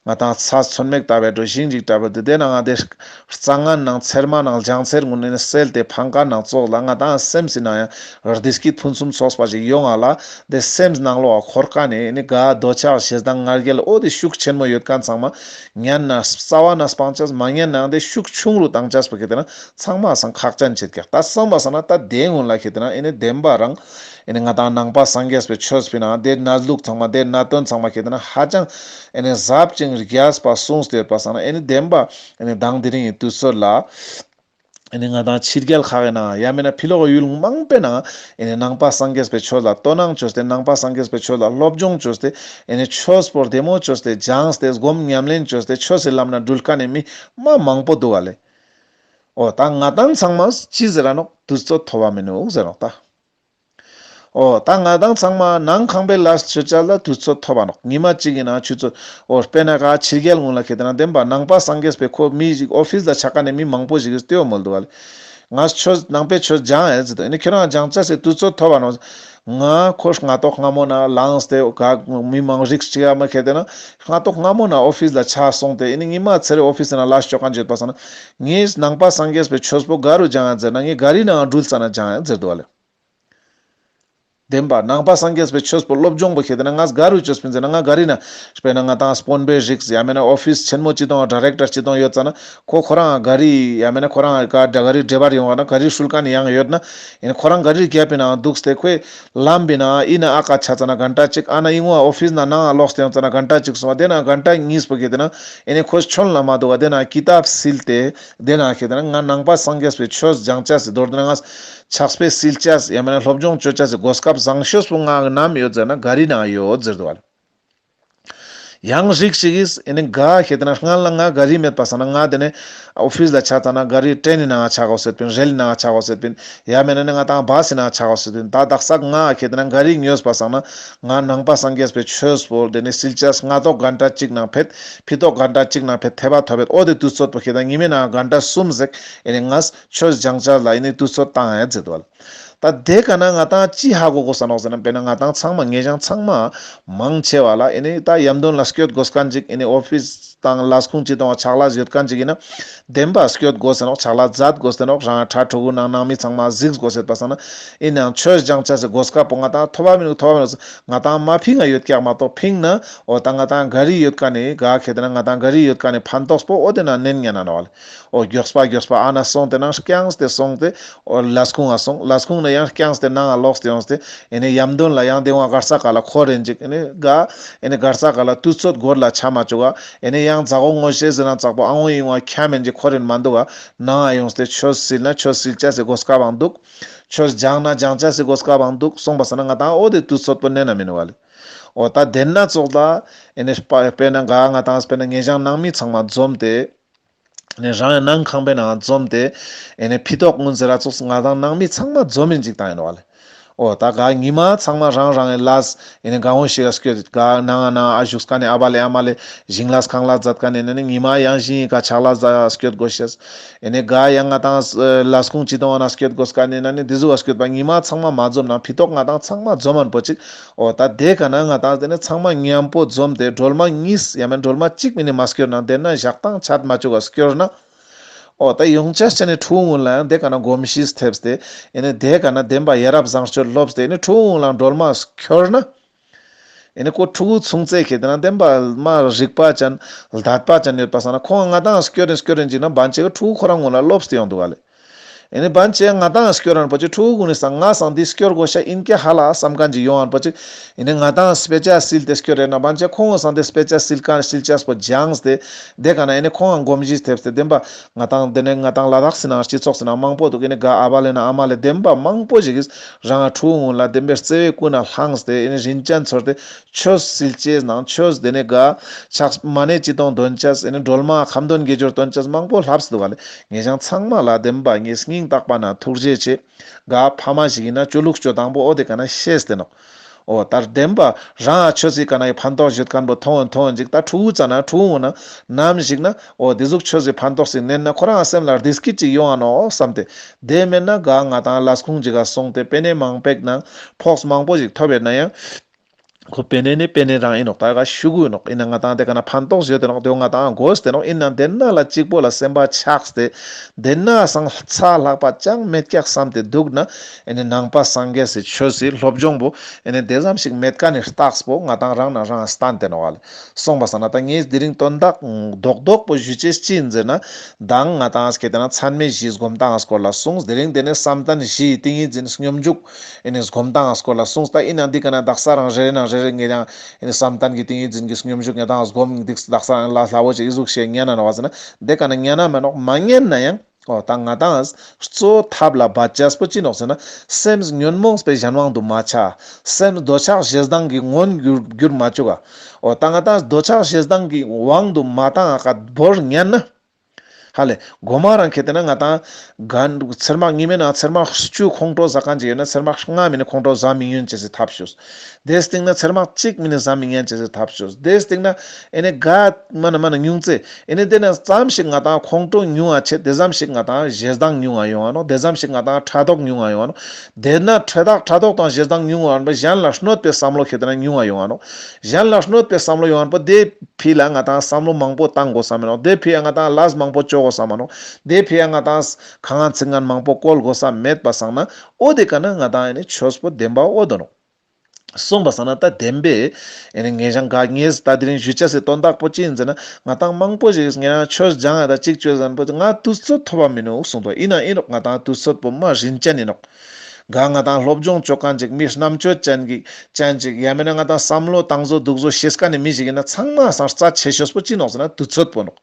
ང་ཏང་ཚྭ་ཚོད་མེད་ལྟ་བུའི་འགྲོ་ཞིང་ཞིག་ལྟ་བུ་དེ་དེ་ན་ང་དེ་རྩྭ་ངན་ནང་ཚེར་མ་ནང་ལྗང་ཚེར་ངུན་ནས་སེལ་ཏེ་ཕང་ཀ་ནང་ཙོགས་ལ་ང་ཏང་སེམས་སི་ནང་ཡང་བདེ་སྐྱིད་ཕུན་སུམ་ཚོགས་པ་ཞིག་ཡོང་ང་ལ་དེ་སེམས་ནང་ལོགས་འཁོར་ཀ་ནས་ནི་ག་འདོད་ཆགས་ཞེ་སྡང་ང་རྒྱལ་འོ་དེ་ཤུགས་ཆེན་མོ་ཡོད་མཁན་ཚང་མ་ཉན་ན་རྩ་བ་ན་སྤང་ཅེས་མ་ཉན་ནའང་དེ་ཤུགས་ཆུང་རུ་བཏང་ཅེས་པོ་ཁེ་ཏེ་ན་ཚང་མ་སང་ཁག་ཅན་བྱེད་ཀྱག་ད་སོང་པ་སང་ན་ད་དེ་སྔོན་ལ་ཁེ་ཏེ་ན་ཨེ་ནི་བདེན་པ་རང་ཨེ་ནི་ང་ཏང་ནང་པ་སངས་རྒྱས་པའི་ཆོས་པོའི་ནང་དེ་གནས་ལུགས་ཚང་མ་དེ་གནད་དོན་ཚང་མ་ཁེ་ཏེ་ན་ཧ་ཅང་ཨེ་ནི་ཟབ་ཅིང་རྒྱས་པ་གསུངས་ཏེ་ཡོད་པ་སང་ན་ཨེ་ནི་བདེན་པ་ཨེ་ནི་དང་དེ་རིང་གི་དུས་ཚོད་ལ་ཨེ་ནི་ང་ཏང་ཕྱི་རྒྱལ་ཁག་གི་ནང་ཡང་མིན་ན་ཕྱི་ལོགས་ཡུལ་མང་པོའི་ནང་ཨེ་ནི་ནང་པ་སངས་རྒྱས་པའི་ཆོས་ལ་དོ་སྣང་བཅོས་ཏེ་ནང་པ་སངས་རྒྱས་པའི་ཆོས་ལ་སློབ་སྦྱོང་བཅོས་ཏེ་ཨེ་ནི་ཆོས་པོ་བདེ་མོ་བཅོས་ཏེ་སྦྱངས་ཏེ་སྒོམ་ཉམས་ལེན་བཅོས་ཏེ་ཆོས་སི་ལམ་ན་འགྲུལ་མཁན་ནི་མི་མ་མང་པོ་འདུག་ག་ལེ། འོ་ད་ང་ཏང་ཚང་མ་ཅི་ཟེར་ར་ནོག་དུས་ཚོད་ཐོབ་བ་མི་ནུག་ཟེར་ནོག་ད། འོ་ད་ང་ཏང་ཚང་མ་ནང་ཁང་པའི་ལས་བཅོ་ཅེས་ལ་དུས་ཚོད་ཐོབ་བ་ནོག་ཉི་མ་གཅིག་གི་ནང་ཆུ་ཚོད་འོ་དཔེར་ན་ག་ཕྱི་རྒྱལ་ངོས་ལ་ཁེ་ཏེ་ན་བདེན་པ་ནང་པ་སངས་རྒྱས་པའི་ཁོ་མི་ཞིག་ཨོ་ཕིས་ལ་ཆ་མཁན་ནི་མི་མང་པོ་ཞིག་གིས་ལྟོས་མོལ་འདུག་ག་ལེ། ང་ཆོས་ནང་པའི་ཆོས་སྦྱང་ཡིན་ཟེར་དུས་ཨེ་ནི་ཁྱོད་རང་སྦྱང་ཅེས་སི་དུས་ཚོད་ཐོབ་བ་ནོག་ང་ཁོ་སྔ་ཏོག་སྔ་མོ་ན་ལངས་ཏེ་ག་མི་མང་རིགས་གཅིག་ཡ་མ་ཁེ་ཏེ་ན་སྔ་ཏོག་སྔ་མོ་ན་ཨོ་ཕིས་ལ་ཆ་སོང་སྟེ་ཨེ་ནི་ཉི་མ་ཚེ་རེ་ཨོ་ཕིས་ན་ལས་བཅོ་མཁན་བྱེད་པ་སང་ན་ངས་ནང་པ་སངས་རྒྱས་པའི་ཆོས་པོ་ག་རུ་སྦྱང་ཡིན་ཟེར་ན་ངས་ག་རི་ནང་འགྲུལ་ཙ་ན་སྦྱང་ཡིན་ཟེར་འདུག་ག་ལེ། བདེན་པ་ནང་པ་སངས་རྒྱས་པའི་ཆོས་པོ་སློབ་སྦྱོང་པོ་ཁེ་ཏེ་ན་ང་ག་རུ་བཅོས་པིན་ཟེར་ན་ང་ག་རི་ན་དཔེར་ན་ང་ཏང་དཔོན་པོའི་རིགས་ཡང་མེད་ན་ཨོ་ཕིས་ཆེན་མོ་ཅི་དང་ཌི་རེག་ཊར་ཅི་དང་ཡོད་ཙ་ན་ཁོ་ཁོ་རང་ག་རི་ཡང་མེད་ན་ཁོ་རང་ག་ག་རི་ཌི་རེ་བར་ཡོང་བ་ན་ག་རི་ཧྲུལ་མཁན་ཡང་ཡོད་ན་ཨེ་ནི་ཁོ་རང་ག་རི་རྒྱབ་པའི་ནང་འདུག་སྟེ་ཁོས་ལམ་པའི་ནང་ཨི་ན་ཨ་ཀ་ཆ་ཙ་ན་གན་ཊ་གཅིག་ཨ་ན་ཨི་ངོ་ཨོ་ཕིས་ན་ནང་ལོག་སྟེ་ཡོང་ཙ་ན་གན་ཊ་གཅིག་སོང་བ་དེ་ན་གན་ཊ་གཉིས་པོ་ཁེ་ཏེ་ན་ཨེ་ནི་ཁོས་ཆོན་ལ་མ་འདུག་བ་དེ་ན་ཀི་ཏབ་སིལ་ཏེ་དེ་ན་ཁེ་ཏེ་ན་ང་ནང་པ་སངས་རྒྱས་པའི་ཆོས་སྦྱང་ཅེས་སི་མདོར་དེ་ན་ང་ཕྱག་དཔེ་སིལ་ཅེས་ཡང་མེད་ན་སློབ་སྦྱོང་བཅོ་ཅེས་སི་གོ་སྐབས་བཟང་ཤོས་པོ་ང་ནམ་ཡོད་ཟེར་ན་ག་རི་ནང་ཡོད་ཟེར་འདུག་བ། ཡང་རིགས་ཤིག་གིས་ཨེ་ནི་ག་ཁེ་ཏེ་ན་སྔན་ལ་ང་ག་རི་མེད་པ་སང་ན་ང་དེ་ནས་ཨོ་ཕིས་ལ་ཆ་ཙ་ན་ག་རི་ཊེན་ནི་ནང་ཆ་གོས་ཟེར་པིན། རེལ་ནང་ཆ་གོས་ཟེར་པིན། ཡ་མེད་ན་ནི་ང་ཏང་བཱས་ནང་ཆ་གོས་ཟེར་པིན། ད་དག་ས་ང་ཁེ་ཏེ་ན་ག་རི་ཉོས་པ་སང་ན་ང་ནང་པ་སངས་རྒྱས་པའི་ཆོས་པོ་དེ་ནི་སིལ་ཅས་སྔ་ཏོག་གན་ཊ་གཅིག་ནང་ཕེད་ཕི་ཏོག་གན་ཊ་གཅིག་ནང་ཕེད་ཐེ་བ་ཐོབ་པེད། འོ་དེ་དུས་ཚོད་པོ་ཁེ་ཏེ་ན་ཉི་མའི་ནང་གན་ཊ་གསུམ་ཟེར་ཨེ་ནི་ངས་ཆོས་སྦྱང་ཅས་ལ་ཨེ་ནི་དུས་ཚོད་བཏང་ཡ་ཟེར་དུ་བ་ལ། ད་དེ་ཀ་ན་ང་ཏང་ཅི་ཧ་གོ་གོས་ས་ནོག་ཟེར་ན། དཔེར་ན་ང་ཏང་ཚང་མ་ངེ་ཞང་ཚང་མ་མང་ཆེ་བ་ལ་ཨེ་ནི་ད་ཡམ་དོན་ལ་སྐྱོད་གོས་ཁན་ཅིག་ཨེ་ནི་ཨོ་ཕིས་དང་ལས་ཁུངས་ཅི་དང་ཆག་ལས་ཡོད་ཁན་ཅིག་ཨིན་ན་བདེན་པ་སྐྱོད་གོས་ས་ནོག། ཆག་ལས་མཛད་གོས་ས་ནོག། རང་ཕྲུ་གུ་ནང་ནང་མི་ཚང་མ་གཟིགས་གོས་ས་ཡོད་པ་སང་ན་ཨིན་ནའང་ཆོས་སྦྱང་ཅས་སི་གོ་སྐབས་པོ་ང་ཏང་ཐོབ་བ་མི་ནུག། ཐོབ་བ་མི་ནུག། ང་ཏང་མ་ཕིང་ང་ཡོད་ཀྱག་མ་གཏོགས་ཕིང་ན་འོ་ད་ང་ཏང་ག་རི་ཡོད་ཁན་ནི་ག་ཁེ་ཏེ་ན་ང་ཏང་ག་རི་ཡོད་ཁན་ནི་ཕན་ཐོགས་པོ་འོ་དེ་ན་ནན་ཉན་ན་ནོག་ལེ། འོ་མགྱོགས་པ་མགྱོགས་པ་ཨ་ན་སོང་སྟེ་ནང་རྐྱངས་ཏེ་སོང་སྟེ་འོ་ལས་ཁུངས་ང་སོང་། ལས་ཁུངས་ནས་ཡང་རྐྱངས་ཏེ་ནང་ང་ལོགས་ཏེ་ཡོངས་ཏེ་ཨེ་ནི་ཡམ་དོན་ལ་ཡང་དེ་བ་གར་ས་ཀ་ལ་ཁོ་རེན་ཅིག་ཨེ་ནི་ག་ཨེ་ནི་གར་ས་ཀ་ལ་དུས་ཚོད་འགོར་ལ་ཆ་མ་བཅུག་ག། ཨེ་ནི་ཡང་ཛ་གོ་ངོ་ཤེས་ཟེར་ན་ཙག་པོ་ཨ་འོ་ཡིན་བ་ཁྱམ་མེན་ཅིག་ཁོ་རེན་མ་འདུག་ག། ནང་ང་ཡོངས་ཏེ་ཆོས་སིལ་ན་ཆོས་སིལ་ཅས་སི་གོ་སྐབས་བང་འདུག། ཆོས་སྦྱང་ན་སྦྱང་ཅས་སི་གོ་སྐབས་བང་འདུག་སོང་པ་སང་ན་ང་ཏང་འོ་དེ་དུས་ཚོད་པོ་ནན་ན་མེན་བ་ལེ། འོ་ད་དེ་ན་ཙོགས་ལ་ཨེ་ནི་དཔེར་ན་ག་ང་ཏང་དཔེར་ན་ངེ་ཞང་ནང་མི་ཚང་མ་འཛོམས་ཏེ། ནི་རང་ཡང་ནང་ཁང་པའི་ནང་འཛོམས་ཏེ་ཨེ་ནི་ཕི་ཏོག་སྔོན་ཟེར་ར་ཙོགས་ང་ཏང་ནང་མི་ཚང་མ་འཛོམས་ཨིན་ཅིག་བཏང་ཨིན་བ་ལེ། འོ་ད་ག་ཉི་མ་ཚང་མ་རང་རང་ངི་ལས་ཨེ་ནི་ག་འོང་ཞིག་ག་སྐྱོད་ག་ནང་ང་ནང་ཨ་བཞུགས་ཁན་ནི་ཨ་བ་ལེ་ཨ་མ་ལེ་ཞིང་ལས་ཁང་ལས་མཛད་ཁན་ནི་ནི་ཉི་མ་ཡང་ཞིང་ག་ཆག་ལས་མཛད་སྐྱོད་གོས་ཤེས། ཨེ་ནི་ག་ཡང་ང་ཏང་ལས་ཁུངས་ཅི་དང་ན་སྐྱོད་གོས་ཁན་ནི་ནི་དེ་ཟུག་ག་སྐྱོད་པ་ཉི་མ་ཚང་མ་མ་འཛོམས་ནང་ཕི་ཏོག་ང་ཏང་ཚང་མ་འཛོམས་མན་པོ་ཅིག། འོ་ད་དེ་ཀ་ན་ང་ཏང་དེ་ནི་ཚང་མ་མཉམ་པོ་འཛོམས་ཏེ་སྒྲོལ་མ་གཉིས་ཡང་མེན་སྒྲོལ་མ་གཅིག་མ་ནེ་མ་སྐྱོར་ན་དེ་ན་ཞག་དང་ཆད་མ་བཅུག་ག་སྐྱོར་ན། འོ་ད་ཡོང་ཅས་ཅན་ནི་ཕྲུ་གུ་ལ་ཡང་དེ་ཀ་ན་གོམས་གཤིས་ཐེབས་ཏེ་ཨེ་ནི་དེ་ཀ་ན་བདེན་པ་ཡ་རབས་བཟང་སྤྱོད་ལོབས་ཏེ་ཨེ་ནི་ཕྲུ་གུ་ལ་སྒྲོལ་མ་སྐྱོར་ན། ཨེ་ནི་ཁོ་ཕྲུ་གུ་ཆུང་ཙེ་ཁེ་ཏེ་ན་བདེན་པ་མ་རིག་པ་ཅན་ལྡད་པ་ཅན་ཡོད་པ་སང་ན་ཁོང་ང་ཏང་སྐྱོར་རིན་སྐྱོར་རིན་ཅིག་ན་བན་ཆེ་གི་ཕྲུ་གུ་ཁོ་རང་ངོ་ལ་ལོབས་ཏེ་ཡོང་འདུག་ག་ལེ། ཨེ་ནི་བན་ཆེ་ང་ཏང་སྐྱོར་རན་པོ་ཅིག་ཕྲུ་གུ་ནི་སང་ང་སང་འདི་སྐྱོར་གོས་ཤ་ཨིན་ཀྱག་ཧ་ལ་བསམ་ཁན་ཅིག་ཡོང་ཨན་པོ་ཅིག། ཨེ་ནི་ང་ཏང་སྤེ་ཆ་སིལ་ཏེ་སྐྱོར་རེ་ན་བན་ཆེ་ཁོང་སང་འདི་སྤེ་ཆ་སིལ་ཁན་སིལ་ཅས་པོ་སྦྱངས་ཏེ་དེ་ཀ་ན་ཨེ་ནི་ཁོང་གོམས་གཤིས་ཐེབས་ཏེ་བདེན་པ་ང་ཏང་དེ་ནས་ང་ཏང་ལ་དྭགས་སི་ནང་སྤྱི་ཚོགས་སི་ནང་མང་པོ་འདུག། ཨེ་ནི་ག་ཨ་བ་ལེ་ན་ཨ་མ་ལེ་བདེན་པ་མང་པོ་ཞིག་གིས་རང་ཕྲུ་གུ་ལ་བདེན་པའི་བརྩེ་བའི་ཀུན་ནས་བླངས་ཏེ་ཨེ་ནི་རིན་ཅན་ཚོར་ཏེ་ཆོས་སིལ་ཅེས་ནང་ཆོས་དེ་ནས་ག་ཕྱག་མ་ཎི་ཅི་དང་འདོན་ཅས་ཨེ་ནི་སྒྲོལ་མ་ཁ་འདོན་དགེ་སྦྱོར་འདོན་ཅས་མང་པོ་ལྷབས་སུ་འདུག་ག་ལེ། ངེ་ཞང་ཚང་མ་ལ་བདེན་པ་ངེ་སྙིང་ཐག་པ་ན་ཐུགས་རྗེ་ཆེ། ག་ཕ་མ་ཞིག་ཡིན་ན་ཅོ་ལུགས་ཅོ་དང་པོ་འོ་དེ་ཀ་ན་ཤེས་ཏེ་ནོག། འོ་ད་བདེན་པ་རང་ཆོས་སི་ཀ་ན་ཡི་ཕན་ཐོགས་ཞུ་ཁན་པོ་མཐོང་མཐོང་ཅིག་ད་ཕྲུ་གུ་ཙ་ན་ཕྲུ་གུ་ན་ནམ་ཞིག་ན་འོ་དེ་ཟུག་ཆོས་སི་ཕན་ཐོགས་ཤིག་ནན་ན་ཁོ་རང་སེམས་ལ་བདེ་སྐྱིད་ཅིག་ཡོང་ང་ནོག་བསམ་སྟེ། དེ་མེད་ན་ག་ང་ཏང་ལས་ཁུངས་ཅིག་ག་སོང་སྟེ་པེ་ནེ་མང་པེག་ནང་ཕོགས་མང་པོ་ཞིག་ཐོབ་ཡོད་ན་ཡང་ཁོ་པེ་ནེ་ནི་པེ་ནེ་རང་ཡིན་ནོག། ད་ག་ཤུ་གུ་ཡིན་ནོག། ཡིན་ན་ང་ཏང་དེ་ཀ་ན་ཕན་ཐོགས་ཡོད་དེ་ནོག། དེ་ང་ཏང་དགོས་ཏེ་ནོག། ཡིན་ན་དེ་ན་ལ་གཅིག་པོ་ལ་སེམས་པ་ཆགས་ཏེ་དེ་ན་སང་ཚ་ལྷག་པ་ཅང་མེད་ཀྱག་བསམ་སྟེ་འདུག་ན། ཨེ་ནི་ནང་པ་སངས་རྒྱས་སི་ཆོས་སི་སློབ་སྦྱོང་པོ་ཨེ་ནི་དེ་ཙམ་ཞིག་མེད་ཀ་ནི་རྟགས་པོ་ང་ཏང་རང་ན་རང་སྟན་ཏེ་ནོག་ལེ། སོང་པ་སང་ན་ད་ངས་དེ་རིང་དོན་དག་རྡོག་རྡོག་པོ་ཞུ་ཅེས་ཅི་ཡིན་ཟེར་ན། མདང་ང་ཏང་སྐད་དེ་ན་ཚད་མེད་བཞིའི་སྒོམ་སྟངས་སྐོར་ལ་གསུངས། དེ་རིང་དེ་ནས་བསམ་གཏན་བཞིའི་ཏིང་ངེ་འཛིན་སྙོམས་འཇུག་ཨེ་ནི་སྒོམ་སྟངས་སྐོར་ལ་གསུངས། ད་ཡིན་ན་འདི་ཀ་ན་དག་ས་རང་རེ་རེ་ནང་རེ་རེ་ངས་ཀྱང་ཨེ་ནི་བསམ་གཏན་གྱི་ཏིང་ངེ་འཛིན་གྱི་སྙོམས་འཇུག་ངས་ཏང་སྒོམ་འདི་དག་ས་རང་ལ་སླ་བོ་ཅིག་ཨི་ཟུག་ཞིག་ཉན་ན་ནོག་ཟེར་ན། འདི་ཀ་ན་ཉན་ན་མ་ནོག། མ་ཉན་ན་ཡང་། འོ་ད་ང་ཏང་གཙོ་ཐབས་ལ་བ་ཅས་པོ་ཅི་ནོག་ཟེར་ན། སེམས་ཉོན་མོངས་པའི་གཞན་དབང་དུ་མ་ཆ། སེམས་འདོད་ཆགས་ཞེ་སྡང་གི་ངོ་བོར་འགྱུར་མ་བཅུག་ག། འོ་ད་ང་ཏང་འདོད་ཆགས་ཞེ་སྡང་གི་དབང་དུ་མ་བཏང་ང་ཀ་བོར་ཉན་ན། ཧ་ལེ། གོ་མ་རང་ཁེ་ཏེ་ན་ང་ཏང་ག་ཚེར་མ་ཉི་མའི་ནང་ཚེར་མ་བཅུ་ཁོང་ཁྲོ་ཟ་ཁན་ཅིག་ཡོད་ན་ཚེར་མ་ལྔ་མ་ནེ་ཁོང་ཁྲོ་ཟ་མི་ཉན་ཅེས་སི་ཐབས་ཞུས། དེའི་སྟེང་ན་ཚེར་མ་གཅིག་མ་ནེ་ཟ་མི་ཉན་ཅེས་སི་ཐབས་ཞུས། དེའི་སྟེང་ན་ཨེ་ནི་ག་མ་ན་མ་ན་ཉུང་ཙེ། ཨེ་ནི་དེ་ན་ཙམ་ཞིག་ང་ཏང་ཁོང་ཁྲོ་ཉུང་ང་ཆེ། དེ་ཙམ་ཞིག་ང་ཏང་ཞེ་སྡང་ཉུང་ང་ཡོང་ང་ནོག། དེ་ཙམ་ཞིག་ང་ཏང་ཕྲག་དོག་ཉུང་ང་ཡོང་ང་ནོག། དེ་ན་ཕྲག་དོག་ཕྲག་དོག་དང་ཞེ་སྡང་ཉུང་ང་ཡོང་བ་གཞན་ལ་གནོད་པའི་བསམ་བློ་ཁེ་ཏེ་ན་ཉུང་ང་ཡོང་ང་ནོག། གཞན་ལ་གནོད་པའི་བསམ་བློ་ཡོང་བ་དེ་ཕི་ལ་ང་ཏང་བསམ་བློ་མང་པོ་བཏང་དགོས་ས་མེད་ནོག། དེ་ཕི་ཡ་ང་ཏང་ལས་མང་པོ་ཅོ་དགོས་ས་མེད་ནོག། དེ་ཕི་ཡ་ང་ཏང་ཁ་ངན་ཚིག་ངན་མང་པོ་བཀོལ་དགོས་ས་མེད་པ་སང་ན། འོ་དེ་ཀ་ན་ང་ཏང་ཨེ་ནི་ཆོས་པོ་བདེན་པ་འོ་དོ་ནོག། སོང་པ་སང་ན་ད་བདེན་པས་ཨེ་ནི་ངེ་ཞང་ག་ངས་ད་དེ་རིང་ཞུ་ཅེས་སི་དོན་དག་པོ་ཅི་ཡིན་ཟེར་ན། ང་ཏང་མང་པོ་ཞིག་ངེ་རང་ཆོས་སྦྱང་ཡ་ད་ཅིག་ཅོས་ཟེར་ན་པོ་ང་དུས་ཚོད་ཐོབ་པ་མི་ནུག་གསུངས་ཏོ། ཡིན་ན་ཡིན་ནོག། ང་ཏང་དུས་ཚོད་པོ་མ་རིན་ཅན་ཡིན་ནོག། ག་ང་ཏང་སློབ་སྦྱོང་ཅོ་ཁན་ཅིག་མི་རྣམ་དཔྱོད་ཅན་གྱི་ཅན་ཅིག་ཡ་མེད་ན་ང་ཏང་བསམ་བློ་བཏང་བཟོ་འདུག་བཟོ་ཤེས་ཁན་ནི་མི་ཞིག་ཡིན་ན་ཚང་མ་སང་རྩ་ཆེ་ཤོས་པོ་ཅི་ནོག་ཟེར་ན་དུས་ཚོད་པོ་ནོག།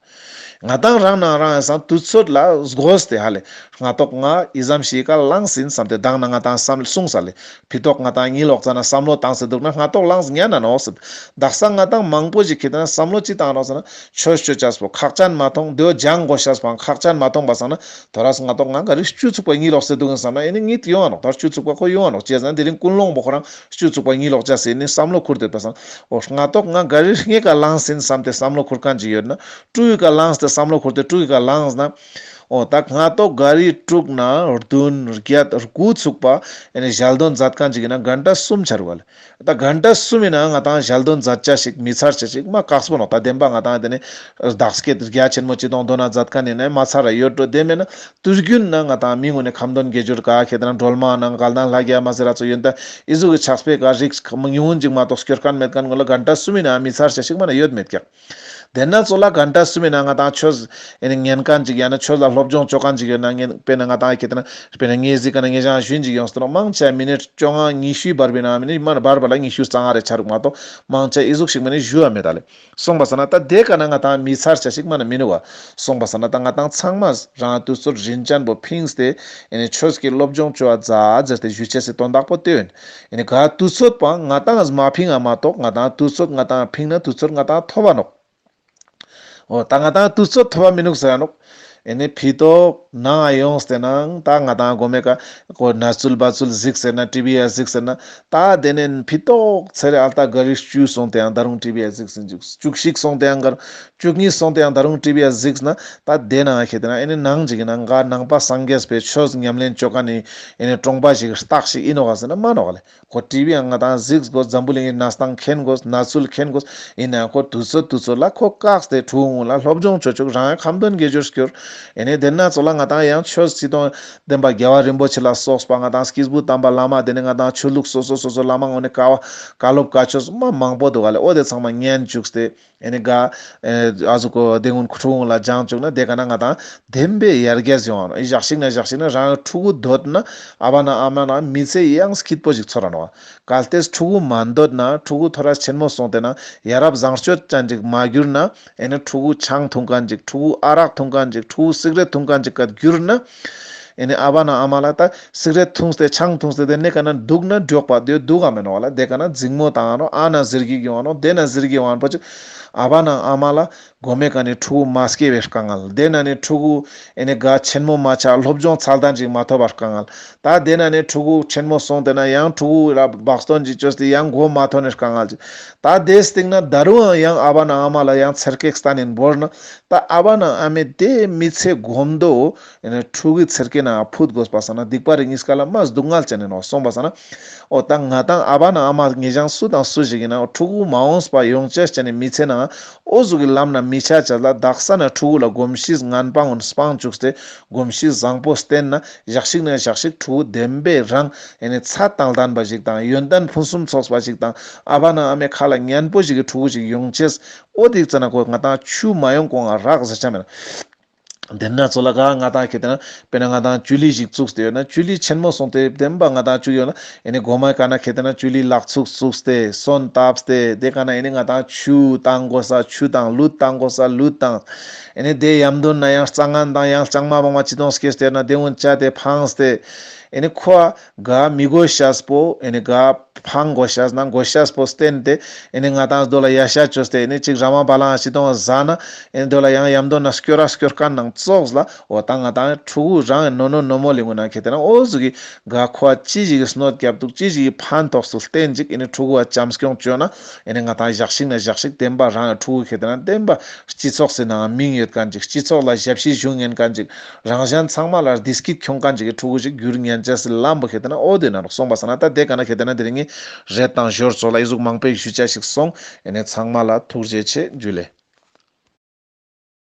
ང་ཏང་རང་ནང་རང་ཡང་སང་དུས་ཚོད་ལ་དགོས་ཏེ་ཧ་ལེ། སྔ་ཏོག་ང་ཨི་ཙམ་ཞིག་ག་ལངས་ཡིན་བསམ་སྟེ་མདང་ན་ང་ཏང་བསམ་གསུངས་ས་ལེ། ཕི་ཏོག་ང་ཏང་གཉིད་ལོག་ཙ་ན་བསམ་བློ་བཏང་སྟེ་འདུག་ན་སྔ་ཏོག་ལངས་ཉན་ན་ནོག་ཟེར། དག་ས་ང་ཏང་མང་པོ་ཞིག་གི་ད་ན་བསམ་བློ་ཅི་བཏང་རོགས་ཟེར་ན་ཆོས་ཆོས་ཅས་པོ་ཁག་ཅན་མ་མཐོང་དེའོ་སྦྱང་དགོས་ཤས་པོའང་ཁག་ཅན་མ་མཐོང་པ་སང་ན་ཐོ་རས་སྔ་ཏོག་ང་ག་རི་བཅུ་ཚུགས་པ་གཉིད་ལོག་སྟེ་འདུག་ཡིན་བསམ་ན་ཨེ་ནི་གཉིད་ཡོང་ང་ནོག་ད་བཅུ་ཚུགས་པ་ཁོ་ཡོང་ང་ནོག་ཅི་ཟེར་ན་དེ་རིང་ཀུན་སློང་པོ་ཁོ་རང་བཅུ་ཚུགས་པ་གཉིད་ལོག་ཅས་ཟེར་ནི་བསམ་བློ་ཁུར་དེ་པ་སང་འོ་སྔ་ཏོག་ང་ག་རི་སྔས་ཀ་ལངས་ཡིན་བསམ་སྟེ་བསམ་བློ་ཁུར་མཁན་ཅིག་ཡོད་ན། དྲུག་གི་ཀ་ལངས་ཏེ་བསམ་བློ་ཁུར་ཏེ་དྲུག་གི་ཀ་ལངས་ན། འོ་ད་སྔ་ཏོག་ག་རི་དྲུག་ན་བདུན་བརྒྱད་དགུ་ཚུགས་པ་ཨེ་ནི་ཞལ་འདོན་མཛད་མཁན་ཅིག་ཡིན་ན་གན་ཊ་གསུམ་ཆ་རུག་ལེ། ད་གན་ཊ་གསུམ་ཡིན་ན་ང་ཏང་ཞལ་འདོན་མཛད་ཅ་ཞིག་མི་ཚར་ཅ་ཞིག་མ་དཀགས་པོ་ནོག་ད་བདེན་པ་ང་ཏང་དེ་ནི་བདག་སྐྱེད་རྒྱ་ཆེན་མོ་ཅི་དང་འདོན་ན་མཛད་མཁན་ཡིན་ན་མ་ཚར་ར་ཡོད་འགྲོ། དེ་མེད་ན་དུས་རྒྱུན་ན་ང་ཏང་མི་ངོ་ནས་ཁ་འདོན་དགེ་སྦྱོར་ག་ཁེ་ཏེ་ན་སྒྲོལ་མ་ནང་གལ་ན་ལྷ་རྒྱལ་མ་ཟེར་ར་ཚོ་ཡོན་ཏན་ཨི་ཟུག་གི་ཕྱག་དཔེ་ག་རིགས་ཉུང་ངུན་ཅིག་མ་གཏོགས་སྐྱོར་མཁན་མེད་མཁན་ངོ་ལ་གན་ཊ་གསུམ་ཡིན་ན་མི་ཚར་ཅ་ཞིག་མ་ན་ཡོད་མེད་ཀྱག་དེ་ན་ཚོ་ལ་གན་ཊ་གསུམ་ཡིན་ན་ང་ཏང་ཆོས་ཨེ་ནི་ཉན་མཁན་ཅིག་ཡང་ན་ཆོས་ལ་སློབ་སྦྱོང་ཅོ་མཁན་ཅིག་ཡོད་ན་ངན་དཔེར་ན་ང་ཏང་ཁེ་ཏེ་ན་དཔེར་ན་ངས་གཟིགས་མཁན་ན་ངས་ཞང་ཞུན་ཅིག་ཡོངས་ཏེ་ནོག་མང་ཆེ་མི་ནིཊ་བཅོ་ལྔ་ཉི་ཤུའི་བར་བའི་ནང་མི་ནིཊ་མ་ན་བར་བ་ལ་ཉི་ཤུ་རྩ་ལྔ་རེ་ཆ་རུག་མ་གཏོགས་མང་ཆེ་ཨི་ཟུག་ཞིག་མ་ནི་ཞུ་བ་མེད་ད་ལེ། སོང་པ་སང་ན་ད་དེ་ཀ་ན་ང་ཏང་མི་ཚར་ཅ་ཞིག་མ་ན་མི་ནུག་བ། སོང་པ་སང་ན་ད་ང་ཏང་ཚང་མ་རང་དུས་ཚོད་རིན་ཅན་པོ་ཕིངས་ཏེ་ཨེ་ནི་ཆོས་ཀྱི་སློབ་སྦྱོང་ཅོ་བ་མཛད་ཟེར་ཏེ་ཞུ་ཅེས་སི་དོན་དག་པོ་དེ་ཡིན། ཨེ་ནི་ག་དུས་ཚོད་པ་ང་ཏང་མ་ཕིང་ང་མ་གཏོགས་ང་ཏང་དུས་ཚོད་ང་ཏང་ཕིང་ན་དུས་ཚོད་ང་ཏང་ཐོབ་བ་ནོག་འོ་ད་ང་ཏང་དུས་ཚོད་ཐོབ་བ་མི་ནུག་ཟེར་ཡ་ནོག་ཨེ་ནི་ཕི་ཏོག་ནང་ཡོངས་ཏེ་ནང་ད་ང་ཏང་གོ་མེ་ཀ་ཀོ་ན་ཚུལ་བ་ཚུལ་གཟིགས་ཟེར་ན་ཊི་ཝི་ཡ་གཟིགས་ཟེར་ན་ད་དེ་ནས་ཕི་ཏོག་ཚེ་རེ་ཨལ་ཏ་ག་རི་བཅུ་སོང་སྟེ་ཡང་ད་རུང་ཊི་ཝི་ཡ་གཟིགས་ཟེར་བཅུ་བཅུ་གཅིག་སོང་སྟེ་ཡང་ག་རུང་བཅུ་གཉིས་སོང་སྟེ་ཡང་ད་རུང་ཊི་ཝི་ཡ་གཟིགས་ན་ད་དེ་ནང་ཁེ་ཏེ་ན་ཨེ་ནི་ནང་ཅིག་ཡིན་ན་ང་ནང་པ་སངས་རྒྱས་པའི་ཆོས་ཉམས་ལེན་ཅོ་མཁན་ནི་ཨེ་ནི་གྲོང་པ་ཞིག་རྟགས་ཤིག་ཡིན་ནོག་ག་ཟེར་ན་མ་ནོག་ག་ལེ། ཁོ་ཊི་ཝི་ཡང་ང་ཏང་གཟིགས་དགོས། འཛམ་བུ་གླིང་གི་གནས་སྟངས་མཁྱེན་དགོས། གནས་ཚུལ་མཁྱེན་དགོས། ཡིན་ནའང་ཁོ་དུས་ཚོད་དུས་ཚོད་ལ་ཁོ་བཀག་སྟེ་ཕྲུ་གུ་ལ་སློབ་སྦྱོང་ཅོ་ཅུག་རང་ཡང་ཁ་འདོན་དགེ་སྦྱོར་སྐྱོར། ཨེ་ནི་དེ་ན་ཚོ་ལ་ང་ཏང་ཡང་ཆོས་སི་དོན་བདེན་པ་རྒྱལ་བ་རིན་པོ་ཆེ་ལ་སོགས་པ་ང་ཏང་སྐྱེས་བུ་དམ་པ་བླ་མ་དེ་ནི་ང་ཏང་ཆོས་ལུགས་སོ་སོ་སོ་སོ་བླ་མ་ངོ་ནས་བཀའ་བཀའ་སློབ་བཀའ་ཆོས་མ་མང་པོ་འདུག་ག་ལེ། འོ་དེ་ཚང་མ་ཉན་ཅུག་སྟེ། ཨེ་ནི་ག་ཨ་ཟུག་གོ་དེ་ངུན་ཁྲུ་ངུན་ལ་སྦྱང་བཅུག་ན་དེ་ཀ་ན་ང་ཏང་བདེན་པའི་ཡར་རྒྱས་ཡོང་ང་ནོག་ཞག་ཞིག་ན་ཞག་ཞིག་ན་རང་ཕྲུ་གུ་འདོད་ན་ཨ་བ་ན་ཨ་མ་ན་མི་ཚེ་ཡང་སྐྱིད་པོ་ཞིག་ཚོར་ར་ནོག་གལ་ཏེ་ཕྲུ་གུ་མ་འདོད་ན་ཕྲུ་གུ་ཐོ་རས་ཆེན་མོ་སོང་སྟེ་ན་ཡ་རབས་བཟང་སྤྱོད་ཅན་ཅིག་མ་གྱུར་ན་ཨེ་ནི་ཕྲུ་གུ་ཆང་འཐུང་མཁན་ཅིག་ཕྲུ་གུ་ཨ་རག་འཐུང་མཁན་ཅིག་ཕྲུ་གུ་སིག་རེཊ་འཐུང་མཁན་ཅིག་ག་གྱུར་ན། ཨེ་ནི་ཨ་བ་ན་ཨ་མ་ལ་ད་སིག་རེཊ་འཐུངས་ཏེ་ཆང་འཐུངས་ཏེ་དེ་ནི་ཀ་ན་འདུག་ན་འགྲོགས་པ་དེ་འདུག་ག་མེ་ནོག་ལ། དེ་ཀ་ན་འཛིང་མོ་བཏང་ང་ནོག་ཨ་ན་ཟེར་གི་ཡོང་ང་ནོག་དེ་ན་ཟེར་གི་ཡོང་ང་ནོག་པ་ཅིག་ཨ་བ་ན་ཨ་མ་ལ་གོ་མེ་ཀ་ནི་ཕྲུ་གུ་མ་སྐྱེ་བའི་དཀའ་ངལ། དེ་ན་ནི་ཕྲུ་གུ་ཨེ་ནི་ག་ཆེན་མོ་མ་ཆགས་སློབ་སྦྱོང་ཚད་ལྡན་ཅིག་མ་ཐོབ་པར་དཀའ་ངལ། ད་དེ་ན་ནི་ཕྲུ་གུ་ཆེན་མོ་སོང་སྟེ་ན་ཡང་ཕྲུ་གུ་ལ་བག་སྟོན་ཅིག་བཅོས་ཏེ་ཡང་མགོ་མ་ཐོན་ནི་དཀའ་ངལ་ཅིག་ད་དེ་སྟེང་ན་ད་རུང་ཡང་ཨ་བ་ན་ཨ་མ་ལ་ཡང་ཚེར་ཀེག་སྟན་ཡིན་བོར་ན། ད་ཨ་བ་ན་ཨ་མའི་དེ་མི་ཚེ་གོམ་དོ། ཨེ་ནི་ཕྲུ་གུའི་ཚེར་ཀེ་ན་ཕུད་དགོས་པ་སང་ན་སྡིག་པ་རེ་གཉིས་ཀ་ལ་མ་སྡུག་བསྔལ་ཅན་ཡིན་ནོག་སོང་པ་སང་ན། འོ་ད་ང་ཏང་ཨ་བ་ན་ཨ་མ་ངེ་ཞང་སུ་དང་སུ་ཞིག་ཡིན་ན་ཕྲུ་གུ་མ་འོངས་པ་ཡོང་ཅེས་ཅན་ནི་མི་ཚེ་ན་འོ་ཟུག་གི་ལམ་ན་མི་ཆ་ཅེས་ལ་དག་ས་ན་ཕྲུ་གུ་ལ་གོམས་གཤིས་ངན་པ་ངོ་སྤང་བཅུག་སྟེ་གོམས་གཤིས་བཟང་པོ་བསྟེན་ན་ཞག་ཞིག་ན་ཞག་ཞིག་ཕྲུ་གུ་བདེན་པའི་རང་ཨེ་ནི་ཚད་དང་ལྡན་པ་ཞིག་དང་ཡོན་ཏན་ཕུན་སུམ་ཚོགས་པ་ཞིག་དང་ཨ་བ་ན་ཨ་མའི་ཁ་ལ་ཉན་པོ་ཞིག་གི་ཕྲུ་གུ་ཞིག་ཡོང་ཅེས། འོ་དེ་ཙ་ན་ཁོ་ང་ཏང་ཆུ་མ་ཡོང་གོང་ང་རག་ཟེར་ཆ་མེད། དེ་ན་ཚོ་ལ་ག་ང་ཏང་ཁེ་ཏེ་ན་དཔེར་ན་ང་ཏང་ཅུ་ལི་ཞིག་བཙུགས་ཏེ་ཡོད་ན་ཅུ་ལི་ཆེན་མོ་སོང་སྟེ་བདེན་པ་ང་ཏང་བཙུགས་ཡོད་ན་ཨེ་ནི་གོ་མ་ཀ་ན་ཁེ་ཏེ་ན་ཅུ་ལི་ལག་ཚུགས་བཙུགས་ཏེ་སོན་བཏབ་སྟེ་དེ་ཀ་ན་ཨེ་ནི་ང་ཏང་ཆུ་བཏང་དགོས་ས་ཆུ་དང་ལུད་བཏང་དགོས་ས་ལུད་དང་ཨེ་ནི་དེ་ཡམ་དོན་ན་ཡང་རྩྭ་ངན་དང་ཡང་ལྕང་མ་བང་བ་ཅི་དང་སྐྱེས་ཏེ་ཡོད་ན་དེ་འུན་བཅད་དེ་འཕངས་ཏེ་ཨེ་ནི་ཁོ་ག་མི་དགོས་ཤེས་པོ་ཨེ་ནི་ག་འཕང་དགོས་ཤེས་ན་དགོས་ཤེས་པོ་བསྟན་ཏེ་ཨེ་ནི་ང་ཏང་རྡོ་ལ་ཡ་ཤ་བཅོས་ཏེ་ཨེ་ནི་ཅིག་ར་མ་བ་ལང་ཅི་དང་ཟ་ན་ཨེ་ནི་རྡོ་ལ་ཡང་ཡམ་དོན་ན་སྐྱོ་ར་སྐྱོ་མཁན་ནང་ཙོགས་ལ་འོ་ད་ང་ཏང་ཕྲུ་གུ་རང་ནོ་ནོ་ནོ་མོ་ལི་ངུ་ན་ཁེ་ཏེ་ན་འོ་ཟུག་གི་ག་ཁོ་ཅི་ཞིག་གི་སྣོད་རྒྱབ་འདུག་ཅི་ཞིག་གི་ཕན་ཐོགས་སུ་བསྟན་ཅིག་ཨེ་ནི་ཕྲུ་གུ་བ་བྱམས་སྐྱོང་བཅོས་ན་ཨེ་ནི་ང་ཏང་ཞག་ཞིག་ན་ཞག་ཞིག་བདེན་པ་རང་ཕྲུ་གུ་ཁེ་ཏེ་ན་བདེན་པ་སྤྱི་ཚོགས་སི་ནང་མིང་ཡོད་མཁན་ཅིག་སྤྱི་ཚོགས་ལ་ཞབས་ཕྱི་ཞུ་ཉན་མཁན་ཅིག་རང་གཞན་ཚང་མ་ལ་བདེ་སྐྱིད་ཁྱོང་མཁན་ཅིག་གི་ཕྲུ་གུ་ཞིག་འགྱུར་ཉན་ཅེས་སི་ལམ་པོ་ཁེ་ཏེ་ན་འོ་དེ་ན་རོགས་སོང་པ་སང་ན་ད་དེ་ཀ་ན་ཁེ་ཏེ་ན་དེ་རིང་ངི་རེད་དང་ཞོར་ཚོ་ལ་ཨི་ཟུག་མང་པོ་ཞུ་ཅེས་ཤིག་སོང་། ཨེ་ནི་ཚང་མ་ལ་ཐུགས་རྗེ་ཆེ་ཇུ་ལེ།